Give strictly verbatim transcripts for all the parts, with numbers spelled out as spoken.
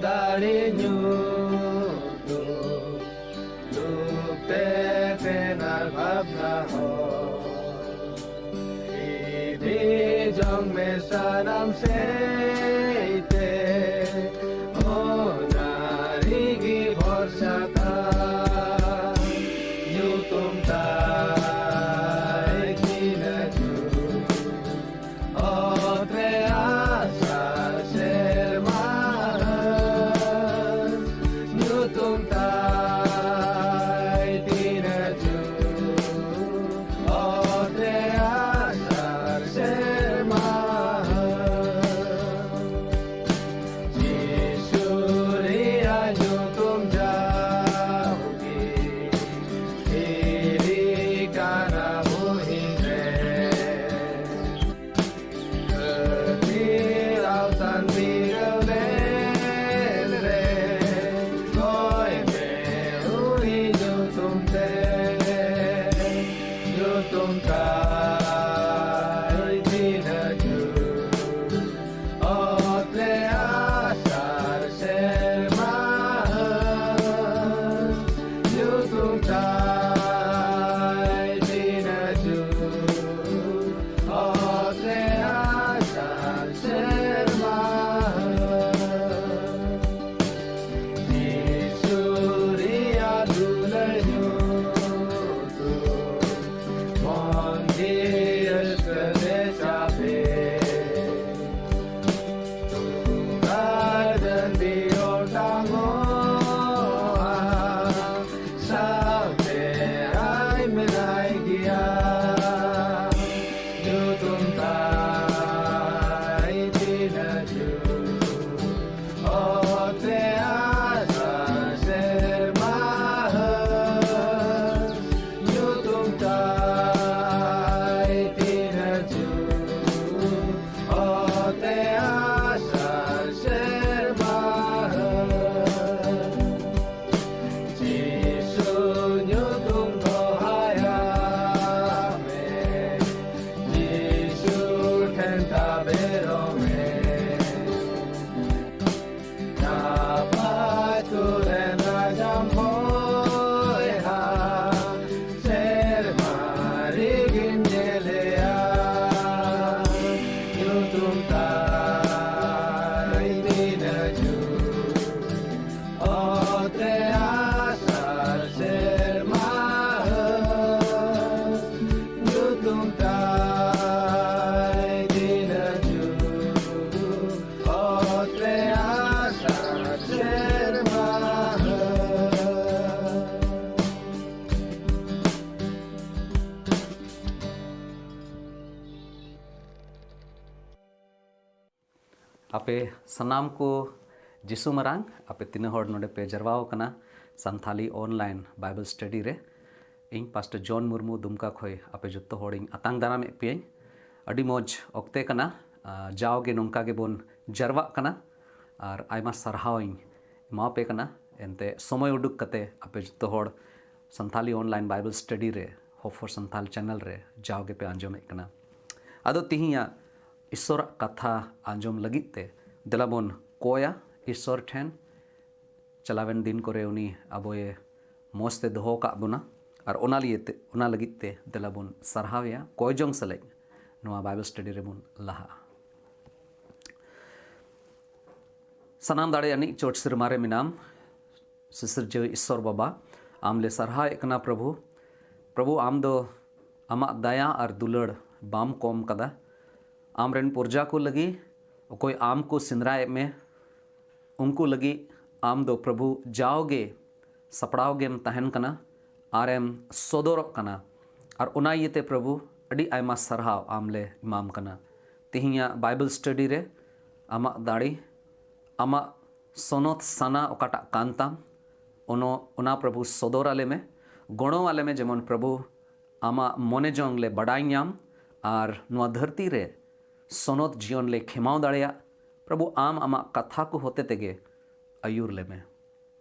ᱫᱟᱲᱮ ᱧᱩᱛᱩᱢ ᱞᱩᱯᱛᱮ ᱛᱮᱱᱟᱨ ᱵᱷᱟᱵᱽᱱᱟ ᱦᱚᱸ᱾ ᱤᱫᱤ ᱡᱚᱝ ᱢᱮ ᱥᱟᱱᱟᱢ ᱥᱮᱫ ᱛᱮ, ᱚᱱᱟ ᱨᱮᱜᱮ ᱵᱷᱚᱨᱥᱟ ᱛᱟᱢ᱾ ᱧᱩᱛᱩᱢ ᱛᱟᱭ ᱛᱤᱱᱟᱹᱜ ᱡᱩᱛ, ᱚᱛ ᱨᱮ ᱟᱥᱟᱲ ᱥᱮᱨᱢᱟ ᱦᱟᱹᱥ᱾ ᱧᱩᱛᱩᱢ ᱛᱟᱭ ᱛᱤᱱᱟᱹᱜ ᱡᱩᱛ, ᱚᱛ ᱨᱮ ᱟᱥᱟᱲ ᱥᱮᱨᱢᱟ ᱦᱟᱹᱥ᱾ ᱟᱯᱮ ᱥᱟᱱᱟᱢ ᱠᱚ ᱡᱤᱥᱩ ᱢᱟᱨᱟᱝ, ᱟᱯᱮ ᱛᱤᱱᱟᱹᱜ ᱦᱚᱲ ᱱᱚᱰᱮ ᱯᱮ ᱡᱟᱨᱣᱟ ᱟᱠᱟᱱᱟ ᱥᱟᱱᱛᱷᱟᱞᱤ online Bible study ᱨᱮ, ᱤᱧ ᱯᱟᱥᱴᱚᱨ ᱡᱚᱱ ᱢᱩᱨᱢᱩ ᱫᱩᱢᱠᱟ ᱠᱷᱚᱱ ᱟᱯᱮ ᱡᱚᱛᱚ ᱦᱚᱲᱤᱧ ᱟᱛᱟᱝ ᱫᱟᱨᱟᱢᱮᱫ ᱯᱮᱭᱟᱹᱧ᱾ ᱟᱹᱰᱤ ᱢᱚᱡᱽ ᱚᱠᱛᱮ ᱠᱟᱱᱟ᱾ ᱟᱨ ᱡᱟᱣᱜᱮ ᱱᱚᱝᱠᱟ ᱜᱮᱵᱚᱱ ᱡᱟᱨᱣᱟᱜ ᱠᱟᱱᱟ, ᱟᱨ ᱟᱭᱢᱟ ᱥᱟᱨᱦᱟᱣ ᱤᱧ ᱮᱢᱟᱯᱮ ᱠᱟᱱᱟ᱾ ᱮᱱᱛᱮ ᱥᱚᱢᱚᱭ ᱩᱰᱩᱠ ᱠᱟᱛᱮ ᱟᱯᱮ ᱡᱚᱛᱚ ᱦᱚᱲ ᱥᱟᱱᱛᱷᱟᱞᱤ online Bible study ᱨᱮ, Hope for Santhal channel ᱨᱮ ᱡᱟᱣ ᱜᱮᱯᱮ ᱟᱸᱡᱚᱢᱮᱫ ᱠᱟᱱᱟ᱾ ᱟᱫᱚ ᱛᱤᱦᱤᱧᱟᱜ ᱤᱥᱚᱨᱟᱜ ᱠᱟᱛᱷᱟ ᱟᱸᱡᱚᱢ ᱞᱟᱹᱜᱤᱫ ᱛᱮ ᱫᱮᱞᱟ ᱵᱚᱱ ᱠᱚᱭᱟ ᱤᱥᱚᱨ ᱴᱷᱮᱱ᱾ ᱪᱟᱞᱟᱣᱮᱱ ᱫᱤᱱ ᱠᱚᱨᱮ ᱩᱱᱤ ᱟᱵᱚᱭᱮ ᱢᱚᱡᱽ ᱛᱮ ᱫᱚᱦᱚ ᱟᱠᱟᱫ ᱵᱚᱱᱟ, ᱟᱨ ᱚᱱᱟ ᱞᱤᱭᱟᱹᱛᱮ, ᱚᱱᱟ ᱞᱟᱹᱜᱤᱫ ᱛᱮ ᱫᱮᱞᱟ ᱵᱚᱱ ᱥᱟᱨᱦᱟᱣᱮᱭᱟ᱾ ᱠᱚᱭ ᱡᱚᱝ ᱥᱮᱞᱮᱫ ᱱᱚᱣᱟ Bible study ᱨᱮᱵᱚᱱ ᱞᱟᱦᱟᱜᱼᱟ᱾ ᱥᱟᱱᱟᱢ ᱫᱟᱲᱮ ᱟᱹᱱᱤᱡ ᱪᱚᱴ ᱥᱮᱨᱢᱟ ᱨᱮ ᱢᱮᱱᱟᱢ, ᱥᱤᱥᱤᱨᱡᱟᱹᱣᱤᱡ ᱤᱥᱚᱨ ᱵᱟᱵᱟ, ᱟᱢ ᱞᱮ ᱥᱟᱨᱦᱟᱣᱮᱫ ᱠᱟᱱᱟ ᱯᱨᱚᱵᱷᱩ᱾ ᱯᱨᱚᱵᱷᱩ, ᱟᱢ ᱫᱚ ᱟᱢᱟᱜ ᱫᱟᱭᱟ ᱟᱨ ᱫᱩᱞᱟᱹᱲ ᱵᱟᱢ ᱠᱚᱢ ᱠᱟᱫᱟ᱾ ᱟᱢᱨᱮᱱ ᱯᱨᱚᱡᱟ ᱠᱚ ᱞᱟᱹᱜᱤᱫ, ᱚᱠᱚᱭ ᱟᱢ ᱠᱚ ᱥᱮᱸᱫᱽᱨᱟᱭᱮᱫ ᱢᱮ, ᱩᱱᱠᱩ ᱞᱟᱹᱜᱤᱫ ᱟᱢ ᱫᱚ ᱯᱨᱚᱵᱷᱩ ᱡᱟᱣᱜᱮ ᱥᱟᱯᱲᱟᱣ ᱜᱮᱢ ᱛᱟᱦᱮᱱ ᱠᱟᱱᱟ ᱟᱨᱮᱢ ᱥᱚᱫᱚᱨᱚᱜ ᱠᱟᱱᱟ᱾ ᱟᱨ ᱚᱱᱟ ᱤᱭᱟᱹᱛᱮ ᱯᱨᱚᱵᱷᱩ, ᱟᱹᱰᱤ ᱟᱭᱢᱟ ᱥᱟᱨᱦᱟᱣ ᱟᱢ ᱞᱮ ᱮᱢᱟᱢ ᱠᱟᱱᱟ᱾ ᱛᱮᱦᱮᱧᱟᱜ Bible study ᱨᱮ ᱟᱢᱟᱜ ᱫᱟᱲᱮ, ᱟᱢᱟᱜ ᱥᱚᱱᱚᱛ ᱥᱟᱱᱟ ᱚᱠᱟᱴᱟᱜ ᱠᱟᱱ ᱛᱟᱢ, ᱚᱱᱚ-, ᱚᱱᱟ ᱯᱨᱚᱵᱷᱩ ᱥᱚᱫᱚᱨ ᱟᱞᱮ ᱢᱮ, ᱜᱚᱲᱚ ᱟᱞᱮ ᱢᱮ, ᱡᱮᱢᱚᱱ ᱯᱨᱚᱵᱷᱩ ᱟᱢᱟᱜ ᱢᱚᱱᱮ ᱡᱚᱝ ᱞᱮ ᱵᱟᱰᱟᱭ ᱧᱟᱢ ᱟᱨ ᱱᱚᱣᱟ ᱫᱷᱟᱹᱨᱛᱤ ᱨᱮ ᱥᱚᱱᱚᱛ ᱡᱤᱭᱚᱱ ᱞᱮ ᱠᱷᱮᱢᱟᱣ ᱫᱟᱲᱮᱭᱟᱜ᱾ ᱯᱨᱚᱵᱷᱩ, ᱟᱢ ᱟᱢᱟᱜ ᱠᱟᱛᱷᱟ ᱠᱚ ᱦᱚᱛᱮ ᱛᱮᱜᱮ ᱟᱹᱭᱩᱨ ᱞᱮ ᱢᱮ᱾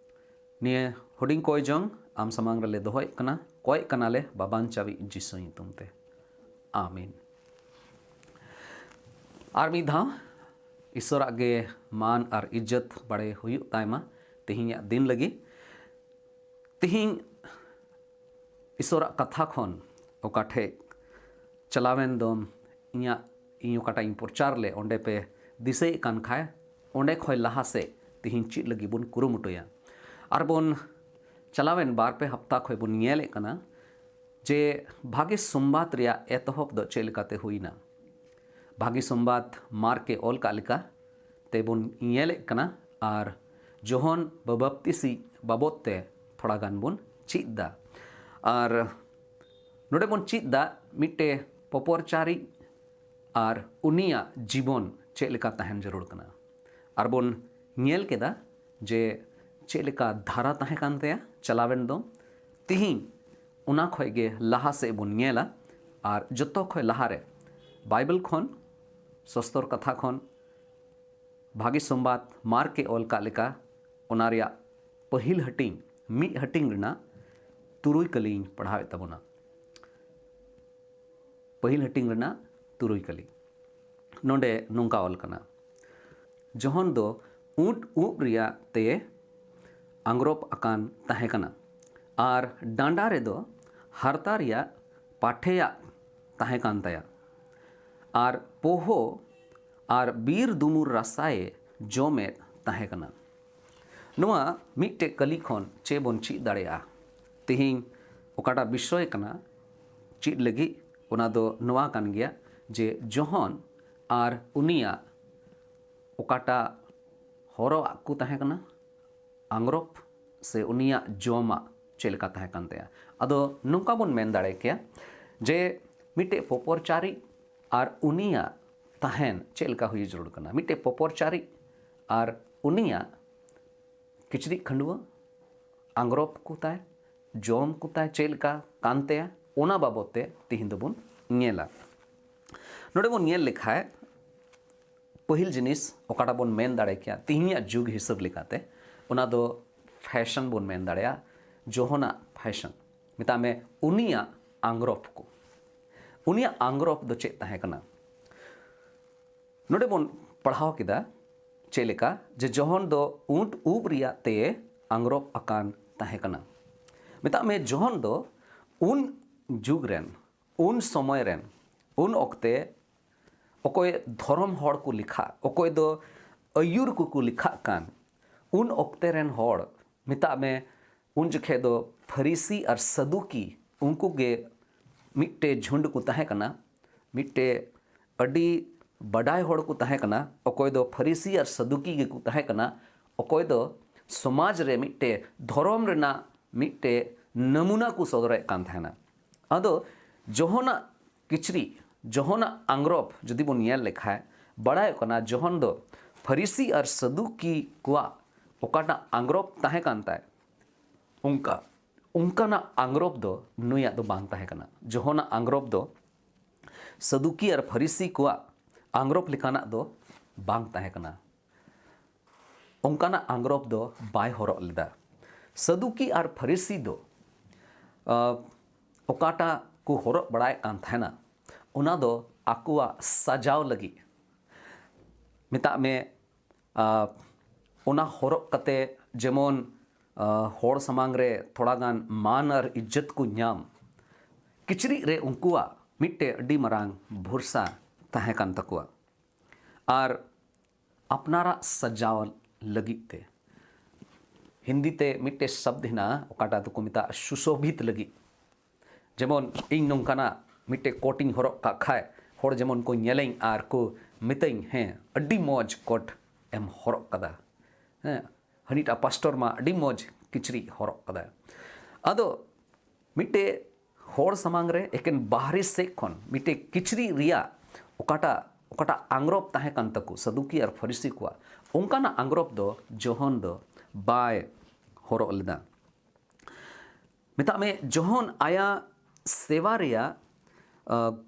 ᱱᱤᱭᱟᱹ ᱦᱩᱰᱤᱧ ᱠᱚᱭ ᱡᱚᱝ ᱟᱢ ᱥᱟᱢᱟᱝ ᱨᱮᱞᱮ ᱫᱚᱦᱚᱭᱮᱫ ᱠᱟᱱᱟ, ᱠᱚᱭᱮᱫ ᱠᱟᱱᱟᱞᱮ ᱵᱟᱵᱟᱱ ᱪᱟᱵᱤᱡ ᱡᱤᱥᱩ ᱧᱩᱛᱩᱢ ᱛᱮ, ᱟᱢᱤᱱ᱾ ᱟᱨ ᱢᱤᱫ ᱫᱷᱟᱣ ᱤᱥᱚᱨᱟᱜ ᱜᱮ ᱢᱟᱱ ᱟᱨ ᱤᱡᱽᱡᱚᱛ ᱵᱟᱲᱮ ᱦᱩᱭᱩᱜ ᱛᱟᱭᱢᱟ ᱛᱮᱦᱮᱧᱟᱜ ᱫᱤᱱ ᱞᱟᱹᱜᱤᱫ᱾ ᱛᱮᱦᱮᱧ ᱤᱥᱚᱨᱟᱜ ᱠᱟᱛᱷᱟ ᱠᱷᱚᱱ ᱚᱠᱟ ᱴᱷᱮᱡ ᱪᱟᱞᱟᱣᱮᱱ ᱫᱚᱢ ᱤᱧᱟᱹᱜ, ᱤᱧ ᱚᱠᱟᱴᱟᱜ ᱤᱧ ᱯᱨᱚᱪᱟᱨ ᱞᱮ, ᱚᱸᱰᱮ ᱯᱮ ᱫᱤᱥᱟᱹᱭᱮᱫ ᱠᱟᱱ ᱠᱷᱟᱡ, ᱚᱸᱰᱮ ᱠᱷᱚᱡ ᱞᱟᱦᱟ ᱥᱮᱫ ᱛᱮᱦᱮᱧ ᱪᱮᱫ ᱞᱟᱹᱜᱤᱫ ᱵᱚᱱ ᱠᱩᱨᱩᱢᱩᱴᱩᱭᱟ᱾ ᱟᱨ ᱵᱚᱱ ᱪᱟᱞᱟᱣᱮᱱ ᱵᱟᱨ ᱯᱮ ᱦᱟᱯᱛᱟ ᱠᱷᱚᱡ ᱵᱚᱱ ᱧᱮᱞᱮᱫ ᱠᱟᱱᱟ ᱡᱮ ᱵᱷᱟᱜᱮ ᱥᱚᱢᱵᱟᱫ ᱨᱮᱭᱟᱜ ᱮᱛᱚᱦᱚᱵ ᱫᱚ ᱪᱮᱫ ᱞᱮᱠᱟᱛᱮ ᱦᱩᱭᱱᱟ᱾ ᱵᱷᱟᱜᱮ ᱥᱚᱢᱵᱟᱫ ᱢᱟᱨᱠ ᱮ ᱚᱞ ᱠᱟᱜ ᱞᱮᱠᱟ ᱛᱮᱵᱚᱱ ᱧᱮᱞᱮᱫ ᱠᱟᱱᱟ, ᱟᱨ ᱡᱚᱦᱚᱱ ᱵᱟᱵᱟᱯᱛᱤᱥᱤ ᱵᱟᱵᱚᱛ ᱛᱮ ᱛᱷᱚᱲᱟ ᱜᱟᱱ ᱵᱚᱱ ᱪᱮᱫ ᱫᱟ᱾ ᱟᱨ ᱱᱚᱰᱮ ᱵᱚᱱ ᱪᱮᱫ ᱫᱟ ᱢᱤᱫᱴᱮ ᱯᱚᱯᱚᱨᱪᱟᱨᱤᱡ ᱟᱨ ᱩᱱᱤᱭᱟᱜ ᱡᱤᱵᱚᱱ ᱪᱮᱫ ᱞᱮᱠᱟ ᱛᱟᱦᱮᱱ ᱡᱟᱹᱨᱩᱲ ᱠᱟᱱᱟ᱾ ᱟᱨ ᱵᱚᱱ ᱧᱮᱞ ᱠᱮᱫᱟ ᱡᱮ ᱪᱮᱫ ᱞᱮᱠᱟ ᱫᱷᱟᱨᱟ ᱛᱟᱦᱮᱸ ᱠᱟᱱ ᱛᱟᱭᱟ ᱪᱟᱞᱟᱣᱮᱱ ᱫᱚ᱾ ᱛᱤᱦᱤᱧ ᱚᱱᱟ ᱠᱷᱚᱡ ᱜᱮ ᱞᱟᱦᱟ ᱥᱮᱫ ᱵᱚᱱ ᱧᱮᱞᱟ, ᱟᱨ ᱡᱚᱛᱚ ᱠᱷᱚᱡ ᱞᱟᱦᱟᱨᱮ ᱵᱟᱭᱵᱮᱞ ᱠᱷᱚᱱ, ᱥᱚᱥᱛᱚᱨ ᱠᱟᱛᱷᱟ ᱠᱷᱚᱱ, ᱵᱷᱟᱜᱮ ᱥᱚᱢᱵᱟᱫ ᱢᱟᱨᱠ ᱮ ᱚᱞ ᱠᱟᱜ ᱞᱮᱠᱟ, ᱚᱱᱟ ᱨᱮᱭᱟᱜ ᱯᱟᱹᱦᱤᱞ ᱦᱟᱹᱴᱤᱧ, ᱢᱤᱫ ᱦᱟᱹᱴᱤᱧ ᱨᱮᱱᱟᱜ ᱛᱩᱨᱩᱭ ᱠᱟᱹᱞᱤᱧ ᱯᱟᱲᱦᱟᱣᱮᱫ ᱛᱟᱵᱚᱱᱟ᱾ ᱯᱟᱹᱦᱤᱞ ᱦᱟᱹᱴᱤᱧ ᱨᱮᱱᱟᱜ ᱛᱩᱨᱩᱭ ᱠᱟᱹᱞᱤ᱾ ᱱᱚᱰᱮ ᱱᱚᱝᱠᱟ ᱚᱞ ᱠᱟᱱᱟ, ᱡᱚᱦᱚᱱ ᱫᱚ ᱩᱸᱴ ᱩᱵ ᱨᱮᱭᱟᱜ ᱛᱮ ᱟᱝᱜᱽᱨᱚᱯ ᱟᱠᱟᱱ ᱛᱟᱦᱮᱸ ᱠᱟᱱᱟ, ᱟᱨ ᱰᱟᱸᱰᱟ ᱨᱮᱫᱚ ᱦᱟᱨᱛᱟ ᱨᱮᱭᱟᱜ ᱯᱟᱴᱷᱮᱭᱟᱜ ᱛᱟᱦᱮᱸ ᱠᱟᱱ ᱛᱟᱭᱟ, ᱟᱨ ᱯᱳᱦᱳ ᱟᱨ ᱵᱤᱨ ᱫᱩᱢᱩᱨ ᱨᱟᱥᱟᱭᱮ ᱡᱚᱢᱮᱫ ᱛᱟᱦᱮᱸ ᱠᱟᱱᱟ᱾ ᱱᱚᱣᱟ ᱢᱤᱫᱴᱮᱡ ᱠᱟᱹᱞᱤ ᱠᱷᱚᱱ ᱪᱮᱫ ᱵᱚᱱ ᱪᱮᱫ ᱫᱟᱲᱮᱭᱟᱜᱼᱟ? ᱛᱮᱦᱮᱧ ᱚᱠᱟᱴᱟᱜ ᱵᱤᱥᱚᱭ ᱠᱟᱱᱟ ᱪᱮᱫ ᱞᱟᱹᱜᱤᱫ, ᱚᱱᱟ ᱫᱚ ᱱᱚᱣᱟ ᱠᱟᱱ ᱜᱮᱭᱟ ᱡᱮ ᱡᱚᱦᱚᱱ ᱟᱨ ᱩᱱᱤᱭᱟᱜ ᱚᱠᱟᱴᱟᱜ ᱦᱚᱨᱚᱜ ᱟᱜ ᱠᱚ ᱛᱟᱦᱮᱸ ᱠᱟᱱᱟ, ᱟᱝᱜᱽᱨᱚᱯ, ᱥᱮ ᱩᱱᱤᱭᱟᱜ ᱡᱚᱢᱟᱜ ᱪᱮᱫ ᱞᱮᱠᱟ ᱛᱟᱦᱮᱸ ᱠᱟᱱ ᱛᱟᱭᱟ᱾ ᱟᱫᱚ ᱱᱚᱝᱠᱟ ᱵᱚᱱ ᱢᱮᱱ ᱫᱟᱲᱮ ᱠᱮᱭᱟ ᱡᱮ ᱢᱤᱫᱴᱮᱡ ᱯᱚᱯᱚᱨᱪᱟᱨᱤ ᱟᱨ ᱩᱱᱤᱭᱟᱜ ᱛᱟᱦᱮᱱ ᱪᱮᱫ ᱞᱮᱠᱟ ᱦᱩᱭ ᱡᱟᱹᱨᱩᱲ ᱠᱟᱱᱟ᱾ ᱢᱤᱫᱴᱮᱡ ᱯᱚᱯᱚᱨᱪᱟᱨᱤ ᱟᱨ ᱩᱱᱤᱭᱟᱜ ᱠᱤᱪᱨᱤᱡ ᱠᱷᱟᱹᱰᱩᱣᱟᱹ, ᱟᱝᱜᱽᱨᱚᱯ ᱠᱚ ᱛᱟᱭ, ᱡᱚᱢ ᱠᱚ ᱛᱟᱭ ᱪᱮᱫ ᱞᱮᱠᱟ ᱠᱟᱱ ᱛᱟᱭᱟ, ᱚᱱᱟ ᱵᱟᱵᱚᱛ ᱛᱮ ᱛᱤᱦᱤᱧ ᱫᱚᱵᱚᱱ ᱧᱮᱞᱟ᱾ ᱱᱚᱰᱮ ᱵᱚᱱ ᱧᱮᱞ ᱞᱮᱠᱷᱟᱡ, ᱯᱟᱹᱦᱤᱞ ᱡᱤᱱᱤᱥ ᱚᱠᱟᱴᱟᱜ ᱵᱚᱱ ᱢᱮᱱ ᱫᱟᱲᱮ ᱠᱮᱭᱟ ᱛᱤᱦᱤᱧᱟᱜ ᱡᱩᱜᱽ ᱦᱤᱥᱟᱹᱵ ᱞᱮᱠᱟᱛᱮ, ᱚᱱᱟ ᱫᱚ ᱯᱷᱮᱥᱚᱱ ᱵᱚᱱ ᱢᱮᱱ ᱫᱟᱲᱮᱭᱟᱜᱼᱟ᱾ ᱡᱚᱦᱚᱱᱟᱜ ᱯᱷᱮᱥᱚᱱ, ᱢᱮᱛᱟᱜ ᱢᱮ ᱩᱱᱤᱭᱟᱜ ᱟᱝᱜᱽᱨᱚᱯ ᱠᱚ, ᱩᱱᱤᱭᱟᱜ ᱟᱝᱜᱽᱨᱚᱯ ᱫᱚ ᱪᱮᱫ ᱛᱟᱦᱮᱸ ᱠᱟᱱᱟ? ᱱᱚᱰᱮ ᱵᱚᱱ ᱯᱟᱲᱦᱟᱣ ᱠᱮᱫᱟ ᱪᱮᱫ ᱞᱮᱠᱟ ᱡᱮ ᱡᱚᱦᱚᱱ ᱫᱚ ᱩᱸᱴ ᱩᱵ ᱨᱮᱭᱟᱜ ᱛᱮ ᱟᱝᱜᱽᱨᱚᱯ ᱟᱠᱟᱱ ᱛᱟᱦᱮᱸ ᱠᱟᱱᱟ᱾ ᱢᱮᱛᱟᱜ ᱢᱮ ᱡᱚᱦᱚᱱ ᱫᱚ ᱩᱱ ᱡᱩᱜᱽ ᱨᱮᱱ, ᱩᱱ ᱥᱚᱢᱚᱭ ᱨᱮᱱ, ᱩᱱ ᱚᱠᱛᱮ ᱚᱠᱚᱭ ᱫᱷᱚᱨᱚᱢ ᱦᱚᱲ ᱠᱚ ᱞᱮᱠᱷᱟᱜ, ᱚᱠᱚᱭ ᱫᱚ ᱟᱹᱭᱩᱨ ᱠᱚᱠᱚ ᱞᱮᱠᱷᱟᱜ ᱠᱟᱱ, ᱩᱱ ᱚᱠᱛᱮ ᱨᱮᱱ ᱦᱚᱲ, ᱢᱮᱛᱟᱜ ᱢᱮ ᱩᱱ ᱡᱚᱠᱷᱮᱡ ᱫᱚ ᱯᱷᱟᱹᱨᱤᱥᱤ ᱟᱨ ᱥᱟᱫᱩᱠᱤ, ᱩᱱᱠᱩ ᱜᱮ ᱢᱤᱫᱴᱮᱡ ᱡᱷᱩᱸᱰ ᱠᱚ ᱛᱟᱦᱮᱸ ᱠᱟᱱᱟ, ᱢᱤᱫᱴᱮᱡ ᱟᱹᱰᱤ ᱵᱟᱰᱟᱭ ᱦᱚᱲ ᱠᱚ ᱛᱟᱦᱮᱸ ᱠᱟᱱᱟ᱾ ᱚᱠᱚᱭ ᱫᱚ ᱯᱷᱟᱹᱨᱤᱥᱤ ᱟᱨ ᱥᱟᱫᱩᱠᱤ ᱜᱮᱠᱚ ᱛᱟᱦᱮᱸ ᱠᱟᱱᱟ, ᱚᱠᱚᱭ ᱫᱚ ᱥᱚᱢᱟᱡᱽ ᱨᱮ ᱢᱤᱫᱴᱮᱡ ᱫᱷᱚᱨᱚᱢ ᱨᱮᱱᱟᱜ ᱢᱤᱫᱴᱮᱡ ᱱᱟᱢᱩᱱᱟ ᱠᱚ ᱥᱚᱫᱚᱨᱮᱫ ᱠᱟᱱ ᱛᱟᱦᱮᱱᱟ᱾ ᱟᱫᱚ ᱡᱚᱦᱚᱱᱟᱜ ᱠᱤᱪᱨᱤᱡ, ᱡᱚᱦᱚᱱᱟᱜ ᱟᱝᱜᱽᱨᱚᱯ ᱡᱩᱫᱤ ᱵᱚᱱ ᱧᱮᱞ ᱞᱮᱠᱷᱟᱡ, ᱵᱟᱲᱟᱭᱚᱜ ᱠᱟᱱᱟ ᱡᱚᱦᱚᱱ ᱫᱚ ᱯᱷᱟᱹᱨᱤᱥᱤ ᱟᱨ ᱥᱟᱫᱩᱠᱤ ᱠᱚᱣᱟᱜ ᱚᱠᱟᱴᱟᱜ ᱟᱝᱜᱽᱨᱚᱵ ᱛᱟᱦᱮᱸ ᱠᱟᱱ ᱛᱟᱭ, ᱚᱱᱠᱟ ᱚᱱᱠᱟᱱᱟᱜ ᱟᱝᱜᱽᱨᱚᱵ ᱫᱚ ᱱᱩᱭᱟᱜ ᱫᱚ ᱵᱟᱝ ᱛᱟᱦᱮᱸ ᱠᱟᱱᱟ᱾ ᱡᱚᱦᱚᱱᱟᱜ ᱟᱝᱜᱽᱨᱚᱵ ᱫᱚ ᱥᱟᱫᱩᱠᱤ ᱟᱨ ᱯᱷᱟᱹᱨᱤᱥᱤ ᱠᱚᱣᱟᱜ ᱟᱝᱜᱽᱨᱚᱵ ᱞᱮᱠᱟᱱᱟᱜ ᱫᱚ ᱵᱟᱝ ᱛᱟᱦᱮᱸ ᱠᱟᱱᱟ᱾ ᱚᱱᱠᱟᱱᱟᱜ ᱟᱝᱜᱽᱨᱚᱵ ᱫᱚ ᱵᱟᱭ ᱦᱚᱨᱚᱜ ᱞᱮᱫᱟ᱾ ᱥᱟᱫᱩᱠᱤ ᱟᱨ ᱯᱷᱟᱹᱨᱤᱥᱤ ᱫᱚ ᱚᱠᱟᱴᱟᱜ ᱠᱚ ᱦᱚᱨᱚᱜ ᱵᱟᱲᱟᱭᱮᱫ ᱠᱟᱱ ᱛᱟᱦᱮᱱᱟ, ᱚᱱᱟ ᱫᱚ ᱟᱠᱚᱣᱟᱜ ᱥᱟᱡᱟᱣ ᱞᱟᱹᱜᱤᱫ, ᱢᱮᱛᱟᱜ ᱢᱮ, ᱚᱱᱟ ᱦᱚᱨᱚᱜ ᱠᱟᱛᱮ ᱡᱮᱢᱚᱱ ᱦᱚᱲ ᱥᱟᱢᱟᱝ ᱨᱮ ᱛᱷᱚᱲᱟ ᱜᱟᱱ ᱢᱟᱱ ᱟᱨ ᱤᱡᱽᱡᱚᱛ ᱠᱚ ᱧᱟᱢ, ᱠᱤᱪᱨᱤᱡ ᱨᱮ ᱩᱱᱠᱩᱣᱟᱜ ᱢᱤᱫᱴᱮᱡ ᱟᱹᱰᱤ ᱢᱟᱨᱟᱝ ᱵᱷᱚᱨᱥᱟ ᱛᱟᱦᱮᱸ ᱠᱟᱱ ᱛᱟᱠᱚᱣᱟ᱾ ᱟᱨ ᱟᱯᱱᱟᱨᱟᱜ ᱥᱟᱡᱟᱣ ᱞᱟᱹᱜᱤᱫ ᱛᱮ, ᱦᱤᱱᱫᱤ ᱛᱮ ᱢᱤᱫᱴᱮᱡ ᱥᱚᱵᱫ ᱦᱮᱱᱟᱜᱼᱟ, ᱚᱠᱟᱴᱟᱜ ᱫᱚᱠᱚ ᱢᱮᱛᱟᱜᱼᱟ ᱥᱩᱥᱳᱵᱷᱤᱛ ᱞᱟᱹᱜᱤᱫ᱾ ᱡᱮᱢᱚᱱ ᱤᱧ ᱱᱚᱝᱠᱟᱱᱟᱜ ᱢᱤᱫᱴᱮᱡ ᱠᱳᱴ ᱤᱧ ᱦᱚᱨᱚᱜ ᱠᱟᱜ ᱠᱷᱟᱡ, ᱦᱚᱲ ᱡᱮᱢᱚᱱ ᱠᱚ ᱧᱮᱞᱟᱹᱧ ᱟᱨ ᱠᱚ ᱢᱤᱛᱟᱹᱧ, "ᱦᱮᱸ, ᱟᱹᱰᱤ ᱢᱚᱡᱽ ᱠᱳᱴ ᱮᱢ ᱦᱚᱨᱚᱜ ᱠᱟᱫᱟ, ᱦᱮᱸ, ᱦᱟᱹᱱᱤᱴᱟᱜ ᱯᱟᱥᱴᱚᱨ ᱢᱟ ᱟᱹᱰᱤ ᱢᱚᱡᱽ ᱠᱤᱪᱨᱤᱡ ᱦᱚᱨᱚᱜ ᱠᱟᱫᱟᱭ᱾" ᱟᱫᱚ ᱢᱤᱫᱴᱮᱡ ᱦᱚᱲ ᱥᱟᱢᱟᱝ ᱨᱮ ᱮᱠᱮᱱ ᱵᱟᱦᱨᱮ ᱥᱮᱫ ᱠᱷᱚᱱ ᱢᱤᱫᱴᱮᱡ ᱠᱤᱪᱨᱤᱡ ᱨᱮᱭᱟᱜ ᱚᱠᱟᱴᱟᱜ ᱚᱠᱟᱴᱟᱜ ᱟᱝᱜᱽᱨᱚᱵ ᱛᱟᱦᱮᱸ ᱠᱟᱱ ᱛᱟᱠᱚ ᱥᱟᱫᱩᱠᱤ ᱟᱨ ᱯᱷᱟᱹᱨᱤᱥᱤ ᱠᱚᱣᱟᱜ, ᱚᱱᱠᱟᱱᱟᱜ ᱟᱝᱜᱽᱨᱚᱵ ᱫᱚ ᱡᱚᱦᱚᱱ ᱫᱚ ᱵᱟᱭ ᱦᱚᱨᱚᱜ ᱞᱮᱫᱟ᱾ ᱢᱮᱛᱟᱜ ᱢᱮ, ᱡᱚᱦᱚᱱ ᱟᱭᱟᱜ ᱥᱮᱵᱟ ᱨᱮᱭᱟᱜ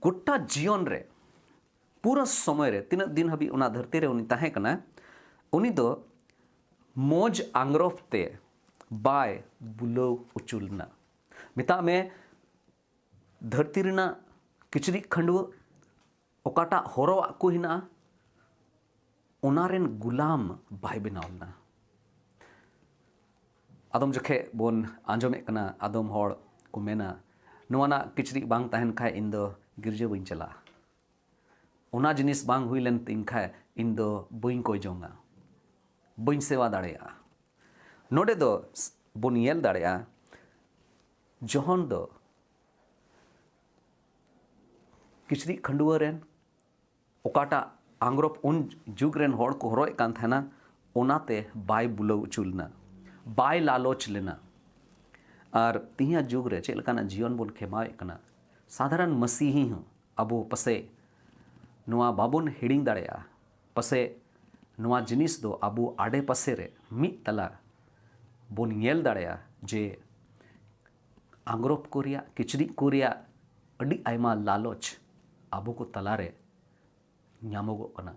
ᱜᱚᱴᱟ ᱡᱤᱭᱚᱱ ᱨᱮ, ᱯᱩᱨᱟᱹ ᱥᱚᱢᱚᱭ ᱨᱮ, ᱛᱤᱱᱟᱹᱜ ᱫᱤᱱ ᱦᱟᱹᱵᱤᱡ ᱚᱱᱟ ᱫᱷᱟᱹᱨᱛᱤ ᱨᱮ ᱩᱱᱤ ᱛᱟᱦᱮᱸ ᱠᱟᱱᱟ, ᱩᱱᱤ ᱫᱚ ᱢᱚᱡᱽ ᱟᱝᱜᱽᱨᱚᱵ ᱛᱮ ᱵᱟᱭ ᱵᱩᱞᱟᱹᱣ ᱦᱚᱪᱚ ᱞᱮᱱᱟ᱾ ᱢᱮᱛᱟᱜ ᱢᱮ, ᱫᱷᱟᱹᱨᱛᱤ ᱨᱮᱱᱟᱜ ᱠᱤᱪᱨᱤᱡ ᱠᱷᱟᱹᱰᱣᱟᱹᱜ ᱚᱠᱟᱴᱟᱜ ᱦᱚᱨᱚᱣᱟᱜ ᱠᱚ ᱦᱮᱱᱟᱜᱼᱟ, ᱚᱱᱟ ᱨᱮᱱ ᱜᱩᱞᱟᱢ ᱵᱟᱭ ᱵᱮᱱᱟᱣ ᱞᱮᱱᱟ᱾ ᱟᱫᱚᱢ ᱡᱚᱠᱷᱮᱡ ᱵᱚᱱ ᱟᱸᱡᱚᱢᱮᱫ ᱠᱟᱱᱟ, ᱟᱫᱚᱢ ᱦᱚᱲ ᱠᱚ ᱢᱮᱱᱟ, "ᱱᱚᱣᱟᱱᱟᱜ ᱠᱤᱪᱨᱤᱡ ᱵᱟᱝ ᱛᱟᱦᱮᱱ ᱠᱷᱟᱡ ᱤᱧ ᱫᱚ ᱜᱤᱨᱡᱟᱹ ᱵᱟᱹᱧ ᱪᱟᱞᱟᱜᱼᱟ, ᱚᱱᱟ ᱡᱤᱱᱤᱥ ᱵᱟᱝ ᱦᱩᱭ ᱞᱮᱱ ᱛᱤᱧ ᱠᱷᱟᱡ ᱤᱧ ᱫᱚ ᱵᱟᱹᱧ ᱠᱚᱭ ᱡᱚᱝᱟ, ᱵᱟᱹᱧ ᱥᱮᱵᱟ ᱫᱟᱲᱮᱭᱟᱜᱼᱟ᱾" ᱱᱚᱰᱮ ᱫᱚ ᱵᱚᱱ ᱧᱮᱞ ᱫᱟᱲᱮᱭᱟᱜᱼᱟ, ᱡᱚᱦᱚᱱ ᱫᱚ ᱠᱤᱪᱨᱤᱡ ᱠᱷᱟᱹᱰᱣᱟᱹ ᱨᱮᱱ ᱚᱠᱟᱴᱟᱜ ᱟᱝᱜᱽᱨᱚᱵ ᱩᱱ ᱡᱩᱜᱽ ᱨᱮᱱ ᱦᱚᱲ ᱠᱚ ᱦᱚᱨᱚᱜ ᱮᱫ ᱠᱟᱱ ᱛᱟᱦᱮᱱᱟ, ᱚᱱᱟᱛᱮ ᱵᱟᱭ ᱵᱩᱞᱟᱹᱣ ᱦᱚᱪᱚ ᱞᱮᱱᱟ, ᱵᱟᱭ ᱞᱟᱞᱚᱪ ᱞᱮᱱᱟ᱾ ᱟᱨ ᱛᱤᱦᱤᱧᱟᱜ ᱡᱩᱜᱽ ᱨᱮ ᱪᱮᱫ ᱞᱮᱠᱟᱱᱟᱜ ᱡᱤᱭᱚᱱ ᱵᱚᱱ ᱠᱷᱮᱢᱟᱣᱮᱫ ᱠᱟᱱᱟ, ᱥᱟᱫᱷᱟᱨᱚᱱ ᱢᱟᱹᱥᱤᱦᱤ ᱦᱚᱸ ᱟᱵᱚ ᱯᱟᱥᱮᱡ ᱱᱚᱣᱟ ᱵᱟᱵᱚᱱ ᱦᱤᱲᱤᱧ ᱫᱟᱲᱮᱭᱟᱜᱼᱟ, ᱯᱟᱥᱮᱡ ᱱᱚᱣᱟ ᱡᱤᱱᱤᱥ ᱫᱚ ᱟᱵᱚ ᱟᱰᱮ ᱯᱟᱥᱮ ᱨᱮ ᱢᱤᱫ ᱛᱟᱞᱟ ᱵᱚᱱ ᱧᱮᱞ ᱫᱟᱲᱮᱭᱟᱜᱼᱟ ᱡᱮ ᱟᱝᱜᱽᱨᱚᱵ ᱠᱚ ᱨᱮᱭᱟᱜ, ᱠᱤᱪᱨᱤᱡ ᱠᱚ ᱨᱮᱭᱟᱜ ᱟᱹᱰᱤ ᱟᱭᱢᱟ ᱞᱟᱞᱚᱪ ᱟᱵᱚ ᱠᱚ ᱛᱟᱞᱟᱨᱮ ᱧᱟᱢᱚᱜᱚᱜ ᱠᱟᱱᱟ᱾